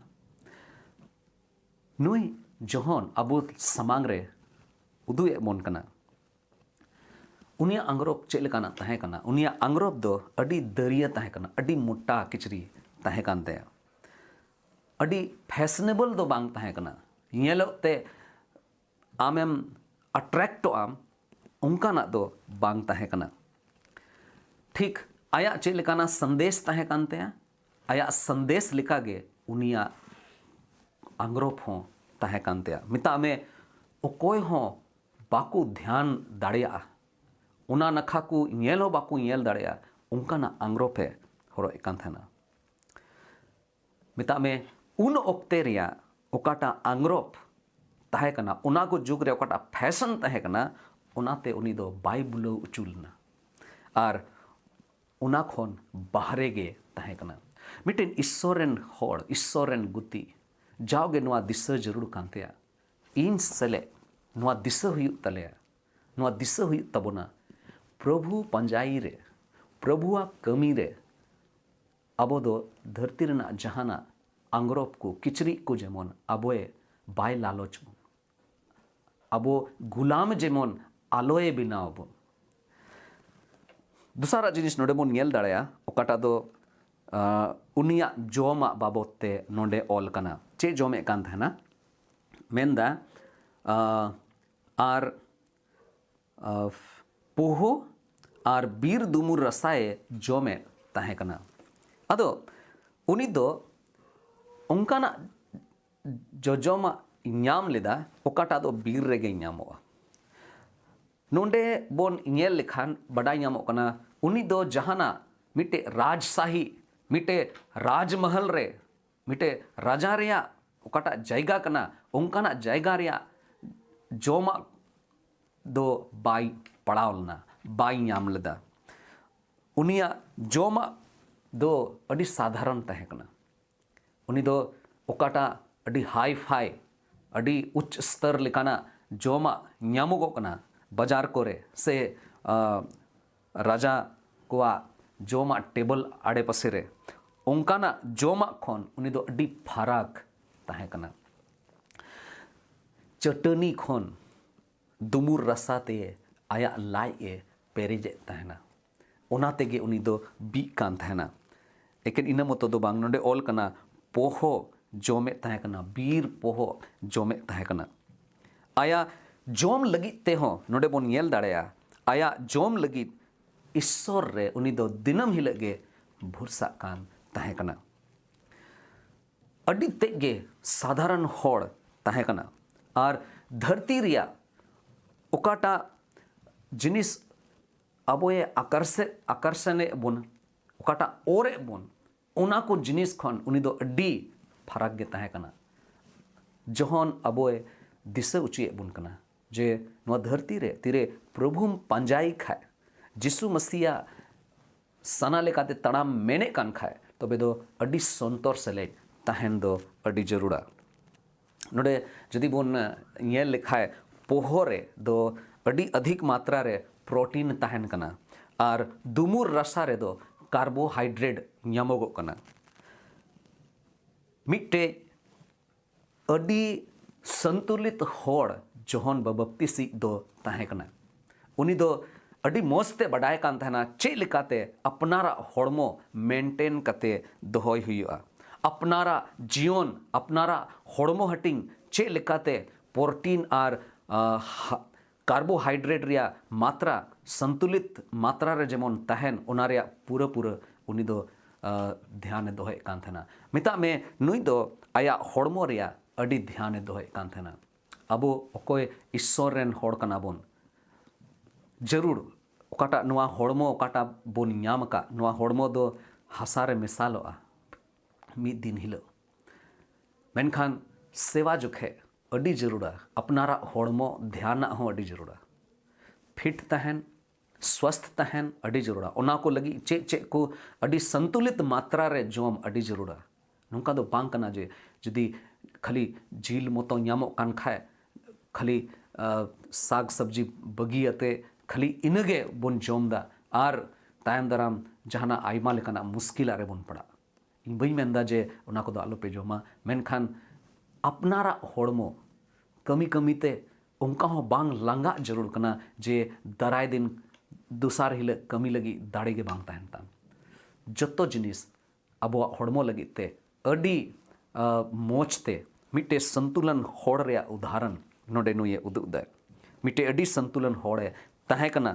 ᱱᱩᱭ ᱡᱚᱦᱚᱱ ᱟᱵᱚ ᱥᱟᱢᱟᱝ ᱨᱮ ᱩᱫᱩᱜ ᱮᱫ ᱵᱚᱱ ᱠᱟᱱᱟ᱾ ᱩᱱᱤᱭᱟᱜ ᱟᱝᱜᱽᱨᱚᱵ ᱪᱮᱫ ᱞᱮᱠᱟᱱᱟᱜ ᱛᱟᱦᱮᱸ ᱠᱟᱱᱟ? ᱩᱱᱤᱭᱟᱜ ᱟᱝᱜᱽᱨᱚᱵ ᱫᱚ ᱟᱹᱰᱤ ᱫᱟᱹᱨᱭᱟᱹ ᱛᱟᱦᱮᱸ ᱠᱟᱱᱟ, ᱟᱹᱰᱤ ᱢᱚᱴᱟ ᱠᱤᱪᱨᱤᱡ ᱛᱟᱦᱮᱸ ᱠᱟᱱ ᱛᱟᱭᱟ, ᱟᱹᱰᱤ ᱯᱷᱮᱥᱱᱮᱵᱚᱞ ᱫᱚ ᱵᱟᱝ ᱛᱟᱦᱮᱸ ᱠᱟᱱᱟ, ᱧᱮᱞᱚᱜ ᱛᱮ ᱟᱢᱮᱢ ᱟᱴᱨᱟᱠᱴᱚᱜ ᱟᱢ, ᱚᱱᱠᱟᱱᱟᱜ ᱫᱚ ᱵᱟᱝ ᱛᱟᱦᱮᱸ ᱠᱟᱱᱟ᱾ ᱴᱷᱤᱠ ᱟᱭᱟᱜ ᱪᱮᱫ ᱞᱮᱠᱟᱱᱟᱜ ᱥᱟᱸᱫᱮᱥ ᱛᱟᱦᱮᱸ ᱠᱟᱱ ᱛᱟᱭᱟ, ᱟᱭᱟᱜ ᱥᱟᱸᱫᱮᱥ ᱞᱮᱠᱟᱜᱮ ᱩᱱᱤᱭᱟᱜ ᱟᱝᱜᱽᱨᱚᱵ ᱦᱚᱸ ᱛᱟᱦᱮᱸ ᱠᱟᱱ ᱛᱟᱭᱟ᱾ ᱢᱮᱛᱟᱜ ᱢᱮ, ᱚᱠᱚᱭ ᱦᱚᱸ ᱵᱟᱠᱚ ᱫᱷᱮᱭᱟᱱ ᱫᱟᱲᱮᱭᱟᱜᱼᱟ, ᱚᱱᱟ ᱱᱟᱠᱷᱟ ᱠᱚ ᱧᱮᱞ ᱦᱚᱸ ᱵᱟᱠᱚ ᱧᱮᱞ ᱫᱟᱲᱮᱭᱟᱜᱼᱟ, ᱚᱱᱠᱟᱱᱟᱜ ᱟᱝᱜᱽᱨᱚᱵ ᱮ ᱦᱚᱨᱚᱜ ᱮᱫ ᱠᱟᱱ ᱛᱟᱦᱮᱱᱟ᱾ ᱢᱮᱛᱟᱜ ᱢᱮ, ᱩᱱ ᱚᱠᱛᱮ ᱨᱮᱭᱟᱜ ᱚᱠᱟᱴᱟᱜ ᱟᱝᱜᱽᱨᱚᱵ ᱛᱟᱦᱮᱸ ᱠᱟᱱᱟ, ᱚᱱᱟ ᱠᱚ ᱡᱩᱜᱽ ᱨᱮ ᱚᱠᱟᱴᱟᱜ ᱯᱷᱮᱥᱚᱱ ᱛᱟᱦᱮᱸ ᱠᱟᱱᱟ, ᱚᱱᱟᱛᱮ ᱩᱱᱤ ᱫᱚ ᱵᱟᱭ ᱵᱩᱞᱟᱹᱣ ᱦᱚᱪᱚ ᱞᱮᱱᱟ ᱟᱨ ᱚᱱᱟ ᱠᱷᱚᱱ ᱵᱟᱦᱨᱮ ᱜᱮ ᱛᱟᱦᱮᱸ ᱠᱟᱱᱟ᱾ ᱢᱤᱫᱴᱮᱱ ᱤᱥᱥᱚᱨ ᱨᱮᱱ ᱦᱚᱲ, ᱤᱥᱥᱚᱨ ᱨᱮᱱ ᱜᱩᱛᱤ, ᱡᱟᱣᱜᱮ ᱱᱚᱣᱟ ᱫᱤᱥᱟᱹ ᱡᱟᱹᱨᱩᱲ ᱠᱟᱱ ᱛᱟᱭᱟ, ᱤᱧ ᱥᱮᱞᱮᱫ, ᱱᱚᱣᱟ ᱫᱤᱥᱟᱹ ᱦᱩᱭᱩᱜ ᱛᱟᱞᱮᱭᱟ, ᱱᱚᱣᱟ ᱫᱤᱥᱟᱹ ᱦᱩᱭᱩᱜ ᱛᱟᱵᱚᱱᱟ᱾ ᱯᱨᱚᱵᱷᱩ ᱯᱟᱸᱡᱟᱭ ᱨᱮ, ᱯᱨᱚᱵᱷᱩᱣᱟᱜ ᱠᱟᱹᱢᱤ ᱨᱮ ᱟᱵᱚ ᱫᱚ ᱫᱷᱟᱹᱨᱛᱤ ᱨᱮᱱᱟᱜ ᱡᱟᱦᱟᱱᱟᱜ ᱟᱝᱜᱽᱨᱚᱵ ᱠᱚ, ᱠᱤᱪᱨᱤᱡ ᱠᱚ ᱡᱮᱢᱚᱱ ᱟᱵᱚᱭ ᱵᱟᱭ ᱞᱟᱞᱚᱪ ᱵᱚᱱ, ᱟᱵᱚ ᱜᱩᱞᱟᱢ ᱡᱮᱢᱚᱱ ᱟᱞᱚᱭ ᱵᱮᱱᱟᱣ ᱵᱚᱱ᱾ ᱫᱚᱥᱟᱨᱟᱜ ᱡᱤᱱᱤᱥ ᱱᱚᱰᱮ ᱵᱚᱱ ᱧᱮᱞ ᱫᱟᱲᱮᱭᱟᱜᱼᱟ, ᱚᱠᱟᱴᱟᱜ ᱫᱚ ᱟᱸ, ᱩᱱᱤᱭᱟᱜ ᱡᱚᱢᱟᱜ ᱵᱟᱵᱚᱫ ᱛᱮ ᱱᱚᱰᱮ ᱚᱞ ᱠᱟᱱᱟ᱾ ᱪᱮᱫ ᱡᱚᱢᱮᱫ ᱠᱟᱱ ᱛᱟᱦᱮᱱᱟ? ᱢᱮᱱᱫᱟ, ᱟᱸ, ᱟᱨ ᱟᱸ, ᱯᱳᱦᱳ ᱟᱨ ᱵᱤᱨ ᱫᱩᱢᱩᱨ ᱨᱟᱥᱟᱭᱮ ᱡᱚᱢᱮᱫ ᱛᱟᱦᱮᱸ ᱠᱟᱱᱟ᱾ ᱟᱫᱚ ᱩᱱᱤ ᱫᱚ ᱚᱱᱠᱟᱱᱟᱜ ᱡᱚᱡᱚᱢᱟᱜ ᱧᱟᱢ ᱞᱮᱫᱟ, ᱚᱠᱟᱴᱟᱜ ᱫᱚ ᱵᱤᱨ ᱨᱮᱜᱮ ᱧᱟᱢᱚᱜᱼᱟ᱾ ᱱᱚᱰᱮ ᱵᱚᱱ ᱧᱮᱞ ᱞᱮᱠᱷᱟᱱ ᱵᱟᱰᱟᱭ ᱧᱟᱢᱚᱜ ᱠᱟᱱᱟ, ᱩᱱᱤ ᱫᱚ ᱡᱟᱦᱟᱱᱟᱜ ᱢᱤᱫᱴᱮᱡ ᱨᱟᱡᱽᱥᱟᱦᱤ, ᱢᱤᱫᱴᱮᱡ ᱨᱟᱡᱽᱢᱚᱦᱚᱞ ᱨᱮ, ᱢᱤᱫᱴᱮᱡ ᱨᱟᱡᱟ ᱨᱮᱭᱟᱜ ᱚᱠᱟᱴᱟᱜ ᱡᱟᱭᱜᱟ ᱠᱟᱱᱟ, ᱚᱱᱠᱟᱱᱟᱜ ᱡᱟᱭᱜᱟ ᱨᱮᱭᱟᱜ ᱡᱚᱢᱟᱜ ᱫᱚ ᱵᱟᱭ ᱯᱟᱲᱟᱣ ᱞᱮᱱᱟ, ᱵᱟᱭ ᱧᱟᱢ ᱞᱮᱫᱟ᱾ ᱩᱱᱤᱭᱟᱜ ᱡᱚᱢᱟᱜ ᱫᱚ ᱟᱹᱰᱤ ᱥᱟᱫᱷᱟᱨᱚᱱ ᱛᱟᱦᱮᱸ ᱠᱟᱱᱟ᱾ ᱩᱱᱤ ᱫᱚ ᱚᱠᱟᱴᱟᱜ ᱟᱹᱰᱤ ᱦᱟᱭ ᱯᱷᱟᱭ, ᱟᱹᱰᱤ ᱩᱪᱪ ᱥᱛᱚᱨ ᱞᱮᱠᱟᱱᱟᱜ ᱡᱚᱢᱟᱜ ᱧᱟᱢᱚᱜᱚᱜ ᱠᱟᱱᱟ ᱵᱟᱡᱟᱨ ᱠᱚᱨᱮ ᱥᱮ ᱨᱟᱡᱟ ᱠᱚᱣᱟᱜ ᱡᱚᱢᱟᱜ ᱴᱮᱵᱚᱞ ᱟᱲᱮᱯᱟᱥᱮ ᱨᱮ, ᱚᱱᱠᱟᱱᱟᱜ ᱡᱚᱢᱟᱜ ᱠᱷᱚᱱ ᱩᱱᱤ ᱫᱚ ᱟᱹᱰᱤ ᱯᱷᱟᱨᱟᱠ ᱛᱟᱦᱮᱸ ᱠᱟᱱᱟ᱾ ᱪᱟᱹᱴᱟᱹᱱᱤ ᱠᱷᱚᱱ ᱫᱩᱢᱩᱨ ᱨᱟᱥᱟ ᱛᱮ ᱟᱭᱟᱜ ᱞᱟᱡ ᱮ ᱯᱮᱨᱮᱡᱮᱫ ᱛᱟᱦᱮᱱᱟ᱾ ᱚᱱᱟ ᱛᱮᱜᱮ ᱩᱱᱤ ᱫᱚ ᱵᱤᱜ ᱠᱟᱱ ᱛᱟᱦᱮᱱᱟ᱾ ᱮᱠᱮᱱ ᱤᱱᱟᱹ ᱢᱚᱛᱚ ᱫᱚ ᱵᱟᱝ, ᱱᱚᱰᱮ ᱚᱞ ᱠᱟᱱᱟ, ᱯᱚᱦᱚ ᱡᱚᱢᱮᱫ ᱛᱟᱦᱮᱸ ᱠᱟᱱᱟ, ᱵᱤᱨ ᱯᱚᱦᱚ ᱡᱚᱢᱮᱫ ᱛᱟᱦᱮᱸ ᱠᱟᱱᱟ᱾ ᱟᱭᱟᱜ ᱡᱚᱢ ᱞᱟᱹᱜᱤᱫ ᱛᱮᱦᱚᱸ ᱱᱚᱰᱮ ᱵᱚᱱ ᱧᱮᱞ ᱫᱟᱲᱮᱭᱟᱜᱼᱟ, ᱟᱭᱟᱜ ᱡᱚᱢ ᱞᱟᱹᱜᱤᱫ ᱤᱥᱥᱚᱨ ᱨᱮ ᱩᱱᱤ ᱫᱚ ᱫᱤᱱᱟᱹᱢ ᱦᱤᱞᱳᱜ ᱜᱮ ᱵᱷᱚᱨᱥᱟᱜ ᱠᱟᱱ ᱛᱟᱦᱮᱸ ᱠᱟᱱᱟ᱾ ᱟᱹᱰᱤ ᱛᱮᱫ ᱜᱮ ᱥᱟᱫᱷᱟᱨᱚᱱ ᱦᱚᱲ ᱛᱟᱦᱮᱸ ᱠᱟᱱᱟ᱾ ᱟᱨ ᱫᱷᱟᱹᱨᱛᱤ ᱨᱮᱭᱟᱜ ᱚᱠᱟᱴᱟᱜ ᱡᱤᱱᱤᱥ ᱟᱵᱚᱭᱮ ᱟᱠᱟᱨᱥᱮ ᱟᱠᱟᱨᱥᱚᱱᱮᱫ ᱵᱚᱱ, ᱚᱠᱟᱴᱟᱜ ᱚᱨᱮᱫ ᱵᱚᱱ, ᱚᱱᱟ ᱠᱚ ᱡᱤᱱᱤᱥ ᱠᱷᱚᱱ ᱩᱱᱤ ᱫᱚ ᱟᱹᱰᱤ ᱯᱷᱟᱨᱟᱠ ᱜᱮ ᱛᱟᱦᱮᱸ ᱠᱟᱱᱟ᱾ ᱡᱚᱦᱚᱱ ᱟᱵᱚᱭ ᱫᱤᱥᱟᱹ ᱚᱪᱚᱭᱮᱫ ᱵᱚᱱ ᱠᱟᱱᱟ ᱡᱮ ᱱᱚᱣᱟ ᱫᱷᱟᱹᱨᱛᱤ ᱨᱮ ᱛᱤᱨᱮ ᱯᱨᱚᱵᱷᱩᱢ ᱯᱟᱸᱡᱟᱭ ᱠᱷᱟᱡ, ᱡᱤᱥᱩ ᱢᱟᱥᱤᱭᱟᱜ ᱥᱟᱱᱟ ᱞᱮᱠᱟᱛᱮ ᱛᱟᱲᱟᱢ ᱢᱮᱱᱮᱫ ᱠᱟᱱ ᱠᱷᱟᱡ, ᱛᱚᱵᱮ ᱫᱚ ᱟᱹᱰᱤ ᱥᱚᱱᱛᱚᱨ ᱥᱮᱞᱮᱫ ᱛᱟᱦᱮᱱ ᱫᱚ ᱟᱹᱰᱤ ᱡᱟᱹᱨᱩᱲᱟ᱾ ᱱᱚᱰᱮ ᱡᱩᱫᱤ ᱵᱚᱱ ᱧᱮᱞ ᱞᱮᱠᱷᱟᱡ, ᱯᱚᱦᱚ ᱨᱮ ᱫᱚ ᱟᱹᱰᱤ ᱟᱫᱷᱤᱠ ᱢᱟᱛᱨᱟ ᱨᱮ ᱯᱨᱚᱴᱤᱱ ᱛᱟᱦᱮᱱ ᱠᱟᱱᱟ ᱟᱨ ᱫᱩᱢᱩᱨ ᱨᱟᱥᱟ ᱨᱮᱫᱚ ᱠᱟᱨᱵᱳᱦᱟᱭᱰᱨᱮᱴ ᱧᱟᱢᱚᱜᱚᱜ ᱠᱟᱱᱟ᱾ ᱢᱤᱫᱴᱮᱡ ᱟᱹᱰᱤ ᱥᱚᱱᱛᱩᱞᱤᱛ ᱦᱚᱲ ᱡᱚᱦᱚᱱ ᱵᱟᱵᱟᱯᱛᱤᱥᱤᱡ ᱫᱚ ᱛᱟᱦᱮᱸ ᱠᱟᱱᱟ᱾ ᱩᱱᱤ ᱫᱚ ᱟᱹᱰᱤ ᱢᱚᱡᱽ ᱛᱮ ᱵᱟᱰᱟᱭ ᱠᱟᱱ ᱛᱟᱦᱮᱱᱟ ᱪᱮᱫ ᱞᱮᱠᱟᱛᱮ ᱟᱯᱱᱟᱨᱟᱜ ᱦᱚᱲᱢᱚ ᱢᱮᱱᱴᱮᱱ ᱠᱟᱛᱮ ᱫᱚᱦᱚᱭ ᱦᱩᱭᱩᱜᱼᱟ, ᱟᱯᱱᱟᱨᱟᱜ ᱡᱤᱭᱚᱱ, ᱟᱯᱱᱟᱨᱟᱜ ᱦᱚᱲᱢᱚ ᱦᱟᱹᱴᱤᱧ ᱪᱮᱫ ᱞᱮᱠᱟᱛᱮ ᱯᱨᱚᱴᱤᱱ ᱟᱨ, ᱟ, ᱦᱟ-, ᱠᱟᱨᱵᱳᱦᱟᱭᱰᱨᱮᱴ ᱨᱮᱭᱟᱜ ᱢᱟᱛᱨᱟ ᱥᱚᱱᱛᱩᱞᱤᱛ ᱢᱟᱛᱨᱟ ᱨᱮ ᱡᱮᱢᱚᱱ ᱛᱟᱦᱮᱱ, ᱚᱱᱟ ᱨᱮᱭᱟᱜ ᱯᱩᱨᱟᱹ ᱯᱩᱨᱟᱹ ᱩᱱᱤ ᱫᱚ, ᱟ, ᱫᱷᱮᱭᱟᱱᱮ ᱫᱚᱦᱚᱭᱮᱫ ᱠᱟᱱ ᱛᱟᱦᱮᱱᱟ᱾ ᱢᱮᱛᱟᱜ ᱢᱮ, ᱱᱩᱭ ᱫᱚ ᱟᱭᱟᱜ ᱦᱚᱲᱢᱚ ᱨᱮᱭᱟᱜ ᱟᱹᱰᱤ ᱫᱷᱮᱭᱟᱱᱮ ᱫᱚᱦᱚᱭᱮᱫ ᱠᱟᱱ ᱛᱟᱦᱮᱱᱟ᱾ ᱟᱵᱚ ᱚᱠᱚᱭ ᱤᱥᱥᱚᱨ ᱨᱮᱱ ᱦᱚᱲ ᱠᱟᱱᱟ ᱵᱚᱱ, ᱡᱟᱹᱨᱩᱲ ᱚᱠᱟᱴᱟᱜ ᱱᱚᱣᱟ ᱦᱚᱲᱢᱚ ᱚᱠᱟᱴᱟᱜ ᱵᱚᱱ ᱧᱟᱢ ᱟᱠᱟᱫ, ᱱᱚᱣᱟ ᱦᱚᱲᱢᱚ ᱫᱚ ᱦᱟᱥᱟ ᱨᱮ ᱢᱮᱥᱟᱞᱚᱜᱼᱟ ᱢᱤᱫ ᱫᱤᱱ ᱦᱤᱞᱳᱜ᱾ ᱢᱮᱱᱠᱷᱟᱱ ᱥᱮᱵᱟ ᱡᱚᱠᱷᱮᱡ ᱟᱹᱰᱤ ᱡᱟᱹᱨᱩᱲᱟ, ᱟᱯᱱᱟᱨᱟᱜ ᱦᱚᱲᱢᱚ ᱫᱷᱮᱭᱟᱱᱟᱜ ᱦᱚᱸ ᱟᱹᱰᱤ ᱡᱟᱹᱨᱩᱲᱟ᱾ ᱯᱷᱤᱴ ᱛᱟᱦᱮᱱ, ᱥᱣᱟᱥᱛᱷ ᱛᱟᱦᱮᱱ ᱟᱹᱰᱤ ᱡᱟᱹᱨᱩᱲᱟ᱾ ᱚᱱᱟ ᱠᱚ ᱞᱟᱹᱜᱤᱫ ᱪᱮᱫ ᱪᱮᱫ ᱠᱚ ᱟᱹᱰᱤ ᱥᱚᱱᱛᱩᱞᱤᱛ ᱢᱟᱛᱨᱟ ᱨᱮ ᱡᱚᱢ ᱟᱹᱰᱤ ᱡᱟᱹᱨᱩᱲᱟ᱾ ᱱᱚᱝᱠᱟ ᱫᱚ ᱵᱟᱝ ᱠᱟᱱᱟ ᱡᱮ ᱡᱩᱫᱤ ᱠᱷᱟᱹᱞᱤ ᱡᱤᱞ ᱢᱚᱛᱚ ᱧᱟᱢᱚᱜ ᱠᱟᱱ ᱠᱷᱟᱡ, ᱠᱷᱟᱹᱞᱤ ᱥᱟᱠ ᱥᱚᱵᱽᱡᱤ ᱵᱟᱹᱜᱤᱭᱟᱛᱮ ᱠᱷᱟᱹᱞᱤ ᱤᱱᱟᱹᱜᱮ ᱵᱚᱱ ᱡᱚᱢ ᱮᱫᱟ, ᱟᱨ ᱛᱟᱭᱚᱢ ᱫᱟᱨᱟᱢ ᱡᱟᱦᱟᱱᱟᱜ ᱟᱭᱢᱟ ᱞᱮᱠᱟᱱᱟᱜ ᱢᱩᱥᱠᱤᱞᱟᱜ ᱨᱮᱵᱚᱱ ᱯᱟᱲᱟᱜᱼᱟ᱾ ᱤᱧ ᱵᱟᱹᱧ ᱢᱮᱱᱫᱟ ᱡᱮ ᱚᱱᱟ ᱠᱚᱫᱚ ᱟᱞᱚᱯᱮ ᱡᱚᱢᱟ, ᱢᱮᱱᱠᱷᱟᱱ ᱟᱯᱱᱟᱨᱟᱜ ᱦᱚᱲᱢᱚ ᱠᱟᱹᱢᱤ ᱠᱟᱹᱢᱤᱛᱮ ᱚᱱᱠᱟ ᱦᱚᱸ ᱵᱟᱝ ᱞᱟᱸᱜᱟᱜ ᱡᱟᱹᱨᱩᱲ ᱠᱟᱱᱟ ᱡᱮ ᱫᱟᱨᱟᱭ ᱫᱤᱱ ᱫᱚᱥᱟᱨ ᱦᱤᱞᱳᱜ ᱠᱟᱹᱢᱤ ᱞᱟᱹᱜᱤᱫ ᱫᱟᱲᱮ ᱜᱮ ᱵᱟᱝ ᱛᱟᱦᱮᱱ ᱛᱟᱢ᱾ ᱡᱚᱛᱚ ᱡᱤᱱᱤᱥ ᱟᱵᱚᱣᱟᱜ ᱦᱚᱲᱢᱚ ᱞᱟᱹᱜᱤᱫ ᱛᱮ ᱟᱹᱰᱤ ᱢᱚᱡᱽ ᱛᱮ ᱢᱤᱫᱴᱮᱡ ᱥᱚᱱᱛᱩᱞᱚᱱ ᱦᱚᱲ ᱨᱮᱭᱟᱜ ᱩᱫᱟᱦᱚᱨᱚᱱ ᱱᱚᱰᱮ ᱱᱩᱭᱮ ᱩᱫᱩᱜ ᱫᱟᱭ᱾ ᱢᱤᱫᱴᱮᱡ ᱟᱹᱰᱤ ᱥᱚᱱᱛᱩᱞᱚᱱ ᱦᱚᱲᱮ ᱛᱟᱦᱮᱸ ᱠᱟᱱᱟ,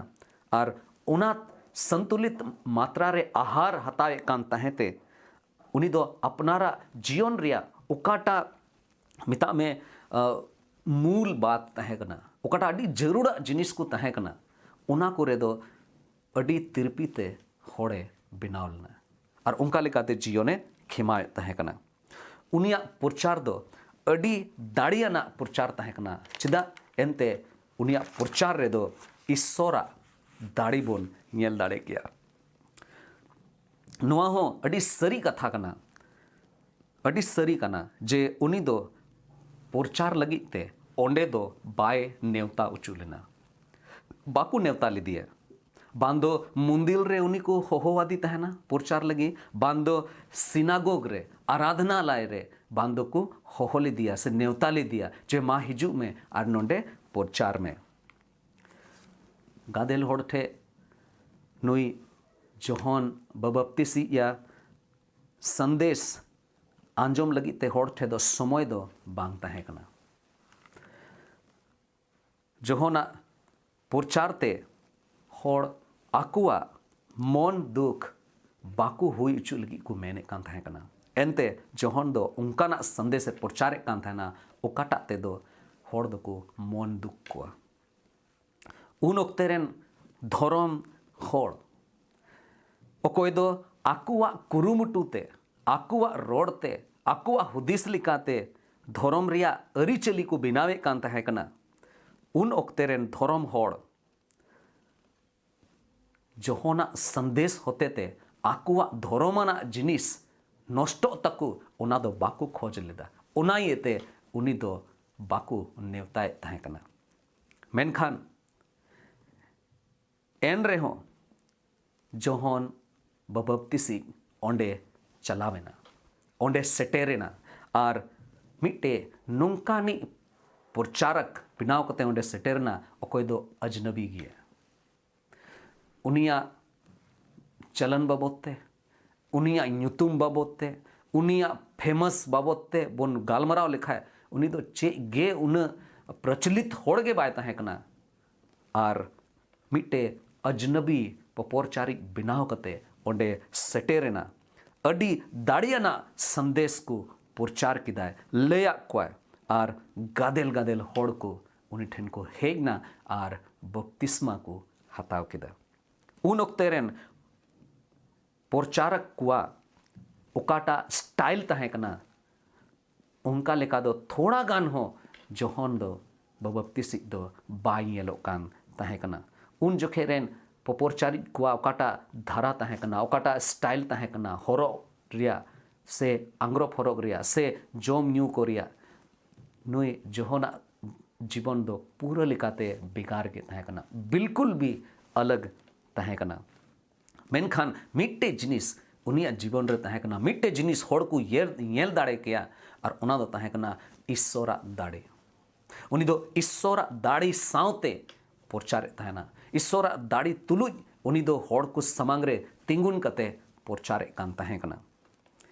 ᱟᱨ ᱚᱱᱟ ᱥᱚᱱᱛᱩᱞᱤᱛ ᱢᱟᱛᱨᱟ ᱨᱮ ᱟᱦᱟᱨ ᱦᱟᱛᱟᱣᱮᱫ ᱠᱟᱱ ᱛᱟᱦᱮᱸ ᱛᱮ ᱩᱱᱤ ᱫᱚ ᱟᱯᱱᱟᱨᱟᱜ ᱡᱤᱭᱚᱱ ᱨᱮᱭᱟᱜ ᱚᱠᱟᱴᱟᱜ, ᱢᱮᱛᱟᱜ ᱢᱮ, ᱢᱩᱞ ᱵᱟᱛ ᱛᱟᱦᱮᱸ ᱠᱟᱱᱟ, ᱚᱠᱟᱴᱟᱜ ᱟᱹᱰᱤ ᱡᱟᱹᱨᱩᱲᱟᱜ ᱡᱤᱱᱤᱥ ᱠᱚ ᱛᱟᱦᱮᱸ ᱠᱟᱱᱟ, ᱚᱱᱟ ᱠᱚᱨᱮ ᱫᱚ ᱟᱹᱰᱤ ᱛᱤᱨᱯᱤ ᱛᱮ ᱦᱚᱲᱮ ᱵᱮᱱᱟᱣ ᱞᱮᱱᱟ᱾ ᱟᱨ ᱚᱱᱠᱟ ᱞᱮᱠᱟᱛᱮ ᱡᱤᱭᱚᱱᱮ ᱠᱷᱮᱢᱟᱣᱮᱫ ᱛᱟᱦᱮᱸ ᱠᱟᱱᱟ᱾ ᱩᱱᱤᱭᱟᱜ ᱯᱨᱚᱪᱟᱨ ᱫᱚ ᱟᱹᱰᱤ ᱫᱟᱲᱮᱭᱟᱱᱟᱜ ᱯᱨᱚᱪᱟᱨ ᱛᱟᱦᱮᱸ ᱠᱟᱱᱟ᱾ ᱪᱮᱫᱟᱜ ᱮᱱᱛᱮ ᱩᱱᱤᱭᱟᱜ ᱯᱨᱚᱪᱟᱨ ᱨᱮᱫᱚ ᱤᱥᱥᱚᱨᱟᱜ ᱫᱟᱲᱮ ᱵᱚᱱ ᱧᱮᱞ ᱫᱟᱲᱮ ᱜᱮᱭᱟ᱾ ᱱᱚᱣᱟ ᱦᱚᱸ ᱟᱹᱰᱤ ᱥᱟᱹᱨᱤ ᱠᱟᱛᱷᱟ ᱠᱟᱱᱟ, ᱟᱹᱰᱤ ᱥᱟᱹᱨᱤ ᱠᱟᱱᱟ ᱡᱮ ᱩᱱᱤ ᱫᱚ ᱯᱨᱚᱪᱟᱨ ᱞᱟᱹᱜᱤᱫ ᱛᱮ ᱚᱸᱰᱮ ᱫᱚ ᱵᱟᱭ ᱱᱮᱣᱛᱟ ᱚᱪᱚ ᱞᱮᱱᱟ, ᱵᱟᱠᱚ ᱱᱮᱣᱛᱟ ᱞᱮᱫᱮᱭᱟ᱾ ᱵᱟᱝ ᱫᱚ ᱢᱚᱱᱫᱤᱨ ᱨᱮ ᱩᱱᱤ ᱠᱚ ᱦᱚᱦᱚᱣᱟᱫᱮ ᱛᱟᱦᱮᱱᱟ ᱯᱨᱚᱪᱟᱨ ᱞᱟᱹᱜᱤᱫ, ᱵᱟᱝ ᱫᱚ ᱥᱤᱱᱟᱜᱚᱜᱽ ᱨᱮ, ᱟᱨᱟᱫᱷᱱᱟᱞᱟᱭ ᱨᱮ, ᱵᱟᱝ ᱫᱚᱠᱚ ᱦᱚᱦᱚ ᱞᱮᱫᱮᱭᱟ ᱥᱮ ᱱᱮᱣᱛᱟ ᱞᱮᱫᱮᱭᱟ ᱡᱮ ᱢᱟ ᱦᱤᱡᱩᱜ ᱢᱮ ᱟᱨ ᱱᱚᱰᱮ ᱯᱨᱚᱪᱟᱨ ᱢᱮ᱾ ᱜᱟᱫᱮᱞ ᱦᱚᱲ ᱴᱷᱮᱡ ᱱᱩᱭ ᱡᱚᱦᱚᱱ ᱵᱟᱵᱟᱯᱛᱤᱥᱤᱡᱭᱟ ᱥᱟᱸᱫᱮᱥ ᱟᱸᱡᱚᱢ ᱞᱟᱹᱜᱤᱫ ᱛᱮ ᱦᱚᱲ ᱴᱷᱮᱡ ᱫᱚ ᱥᱚᱢᱚᱭ ᱫᱚ ᱵᱟᱝ ᱛᱟᱦᱮᱸ ᱠᱟᱱᱟ᱾ ᱡᱚᱦᱚᱱᱟᱜ ᱯᱨᱚᱪᱟᱨ ᱛᱮ ᱦᱚᱲ ᱟᱠᱚᱣᱟᱜ ᱢᱚᱱ ᱫᱩᱠ ᱵᱟᱠᱚ ᱦᱩᱭ ᱦᱚᱪᱚ ᱞᱟᱹᱜᱤᱫ ᱠᱚ ᱢᱮᱱᱮᱫ ᱠᱟᱱ ᱛᱟᱦᱮᱸ ᱠᱟᱱᱟ᱾ ᱮᱱᱛᱮ ᱡᱚᱦᱚᱱ ᱫᱚ ᱚᱱᱠᱟᱱᱟᱜ ᱥᱟᱸᱫᱮᱥᱮ ᱯᱨᱚᱪᱟᱨᱮᱫ ᱠᱟᱱ ᱛᱟᱦᱮᱱᱟ, ᱚᱠᱟᱴᱟᱜ ᱛᱮᱫᱚ ᱦᱚᱲ ᱫᱚᱠᱚ ᱢᱚᱱ ᱫᱩᱠ ᱠᱚᱣᱟ᱾ ᱩᱱ ᱚᱠᱛᱮ ᱨᱮᱱ ᱫᱷᱚᱨᱚᱢ ᱦᱚᱲ, ᱚᱠᱚᱭ ᱫᱚ ᱟᱠᱚᱣᱟᱜ ᱠᱩᱨᱩᱢᱩᱴᱩ ᱛᱮ, ᱟᱠᱚᱣᱟᱜ ᱨᱚᱲ ᱛᱮ, ᱟᱠᱚᱣᱟᱜ ᱦᱩᱫᱤᱥ ᱞᱮᱠᱟᱛᱮ ᱫᱷᱚᱨᱚᱢ ᱨᱮᱭᱟᱜ ᱟᱹᱨᱤᱪᱟᱹᱞᱤ ᱠᱚ ᱵᱮᱱᱟᱣᱮᱫ ᱠᱟᱱ ᱛᱟᱦᱮᱸ ᱠᱟᱱᱟ, ᱩᱱ ᱚᱠᱛᱮ ᱨᱮᱱ ᱫᱷᱚᱨᱚᱢ ᱦᱚᱲ ᱡᱚᱦᱚᱱᱟᱜ ᱥᱟᱸᱫᱮᱥ ᱦᱚᱛᱮᱛᱮ ᱟᱠᱚᱣᱟᱜ ᱫᱷᱚᱨᱚᱢᱟᱱᱟᱜ ᱡᱤᱱᱤᱥ ᱱᱚᱥᱴᱚᱜ ᱛᱟᱠᱚ, ᱚᱱᱟ ᱫᱚ ᱵᱟᱠᱚ ᱠᱷᱚᱡᱽ ᱞᱮᱫᱟ᱾ ᱚᱱᱟ ᱤᱭᱟᱹᱛᱮ ᱩᱱᱤ ᱫᱚ ᱵᱟᱠᱚ ᱱᱮᱣᱛᱟᱭᱮᱫ ᱛᱟᱦᱮᱸ ᱠᱟᱱᱟ᱾ ᱢᱮᱱᱠᱷᱟᱱ ᱮᱱ ᱨᱮᱦᱚᱸ ᱡᱚᱦᱚᱱ ᱵᱟᱵᱟᱯᱛᱤᱥᱤᱡ ᱚᱸᱰᱮ ᱪᱟᱞᱟᱣ ᱮᱱᱟ, ᱚᱸᱰᱮ ᱥᱮᱴᱮᱨ ᱮᱱᱟ, ᱟᱨ ᱢᱤᱫᱴᱮᱡ ᱱᱚᱝᱠᱟᱱᱤᱡ ᱯᱨᱚᱪᱟᱨᱚᱠ ᱵᱮᱱᱟᱣ ᱠᱟᱛᱮ ᱚᱸᱰᱮ ᱥᱮᱴᱮᱨ ᱮᱱᱟ, ᱚᱠᱚᱭ ᱫᱚ ᱟᱡᱽᱱᱟᱵᱤ ᱜᱮᱭᱟ᱾ ᱩᱱᱤᱭᱟᱜ ᱪᱟᱞᱟᱱ ᱵᱟᱵᱚᱫ ᱛᱮ, ᱩᱱᱤᱭᱟᱜ ᱧᱩᱛᱩᱢ ᱵᱟᱵᱚᱫ ᱛᱮ, ᱩᱱᱤᱭᱟᱜ ᱯᱷᱮᱢᱟᱥ ᱵᱟᱵᱚᱫ ᱛᱮ ᱵᱚᱱ ᱜᱟᱞᱢᱟᱨᱟᱣ ᱞᱮᱠᱷᱟᱡ, ᱩᱱᱤ ᱫᱚ ᱪᱮᱫ ᱜᱮ ᱩᱱᱟᱹᱜ ᱯᱨᱚᱪᱚᱞᱤᱛ ᱦᱚᱲ ᱜᱮ ᱵᱟᱭ ᱛᱟᱦᱮᱸ ᱠᱟᱱᱟ᱾ ᱟᱨ ᱢᱤᱫᱴᱮᱡ ᱟᱡᱽᱱᱟᱵᱤ ᱯᱚᱯᱚᱨᱪᱟᱨᱤᱡ ᱵᱮᱱᱟᱣ ᱠᱟᱛᱮ ᱚᱸᱰᱮ ᱥᱮᱴᱮᱨ ᱮᱱᱟ᱾ ᱟᱹᱰᱤ ᱫᱟᱲᱮᱭᱟᱱᱟᱜ ᱥᱟᱸᱫᱮᱥ ᱠᱚ ᱯᱨᱚᱪᱟᱨ ᱠᱮᱫᱟᱭ, ᱞᱟᱹᱭᱟᱫ ᱠᱚᱣᱟᱭ, ᱟᱨ ᱜᱟᱫᱮᱞ ᱜᱟᱫᱮᱞ ᱦᱚᱲ ᱠᱚ ᱩᱱᱤ ᱴᱷᱮᱱ ᱠᱚ ᱦᱮᱡ ᱮᱱᱟ ᱟᱨ ᱵᱟᱯᱛᱤᱥᱢᱟ ᱠᱚ ᱦᱟᱛᱟᱣ ᱠᱮᱫᱟ᱾ ᱩᱱ ᱚᱠᱛᱮ ᱨᱮᱱ ᱯᱨᱚᱪᱟᱨᱚᱠ ᱠᱚᱣᱟᱜ ᱚᱠᱟᱴᱟᱜ ᱥᱴᱟᱭᱤᱞ ᱛᱟᱦᱮᱸ ᱠᱟᱱᱟ, ᱚᱱᱠᱟ ᱞᱮᱠᱟ ᱫᱚ ᱛᱷᱚᱲᱟ ᱜᱟᱱ ᱦᱚᱸ ᱡᱚᱦᱚᱱ ᱫᱚ ᱵᱟᱵᱟᱯᱛᱤᱥᱤᱡ ᱫᱚ ᱵᱟᱭ ᱧᱮᱞᱚᱜ ᱠᱟᱱ ᱛᱟᱦᱮᱸ ᱠᱟᱱᱟ᱾ ᱩᱱ ᱡᱚᱠᱷᱮᱡ ᱨᱮᱱ ᱯᱚᱯᱚᱨᱪᱟᱨᱤᱡ ᱠᱚᱣᱟᱜ ᱚᱠᱟᱴᱟᱜ ᱫᱷᱟᱨᱟ ᱛᱟᱦᱮᱸ ᱠᱟᱱᱟ, ᱚᱠᱟᱴᱟᱜ ᱥᱴᱟᱭᱤᱞ ᱛᱟᱦᱮᱸ ᱠᱟᱱᱟ, ᱦᱚᱨᱚᱜ ᱨᱮᱭᱟᱜ ᱥᱮ ᱟᱝᱜᱽᱨᱚᱵ ᱦᱚᱨᱚᱜ ᱨᱮᱭᱟᱜ ᱥᱮ ᱡᱚᱢ ᱧᱩ ᱠᱚ ᱨᱮᱭᱟᱜ, ᱱᱩᱭ ᱡᱚᱦᱚᱱᱟᱜ ᱡᱤᱵᱚᱱ ᱫᱚ ᱯᱩᱨᱟᱹ ᱞᱮᱠᱟᱛᱮ ᱵᱷᱮᱜᱟᱨ ᱜᱮ ᱛᱟᱦᱮᱸ ᱠᱟᱱᱟ, ᱵᱤᱞᱠᱩᱞ ᱵᱤ ᱟᱞᱟᱜᱽ ᱛᱟᱦᱮᱸ ᱠᱟᱱᱟ᱾ ᱢᱮᱱᱠᱷᱟᱱ ᱢᱤᱫᱴᱮᱡ ᱡᱤᱱᱤᱥ ᱩᱱᱤᱭᱟᱜ ᱡᱤᱵᱚᱱ ᱨᱮ ᱛᱟᱦᱮᱸ ᱠᱟᱱᱟ, ᱢᱤᱫᱴᱮᱡ ᱡᱤᱱᱤᱥ ᱦᱚᱲ ᱠᱚ ᱧᱮᱞ, ᱧᱮᱞ ᱫᱟᱲᱮ ᱠᱮᱭᱟ, ᱟᱨ ᱚᱱᱟ ᱫᱚ ᱛᱟᱦᱮᱸ ᱠᱟᱱᱟ ᱤᱥᱥᱚᱨᱟᱜ ᱫᱟᱲᱮ᱾ ᱩᱱᱤ ᱫᱚ ᱤᱥᱥᱚᱨᱟᱜ ᱫᱟᱲᱮ ᱥᱟᱶᱛᱮ ᱯᱨᱚᱪᱟᱨᱮᱫ ᱛᱟᱦᱮᱱᱟ᱾ ᱤᱥᱥᱚᱨᱟᱜ ᱫᱟᱲᱮ ᱛᱩᱞᱩᱡ ᱩᱱᱤ ᱫᱚ ᱦᱚᱲ ᱠᱚ ᱥᱟᱢᱟᱝ ᱨᱮ ᱛᱤᱸᱜᱩᱱ ᱠᱟᱛᱮ ᱯᱨᱚᱪᱟᱨᱮᱫ ᱠᱟᱱ ᱛᱟᱦᱮᱸ ᱠᱟᱱᱟ᱾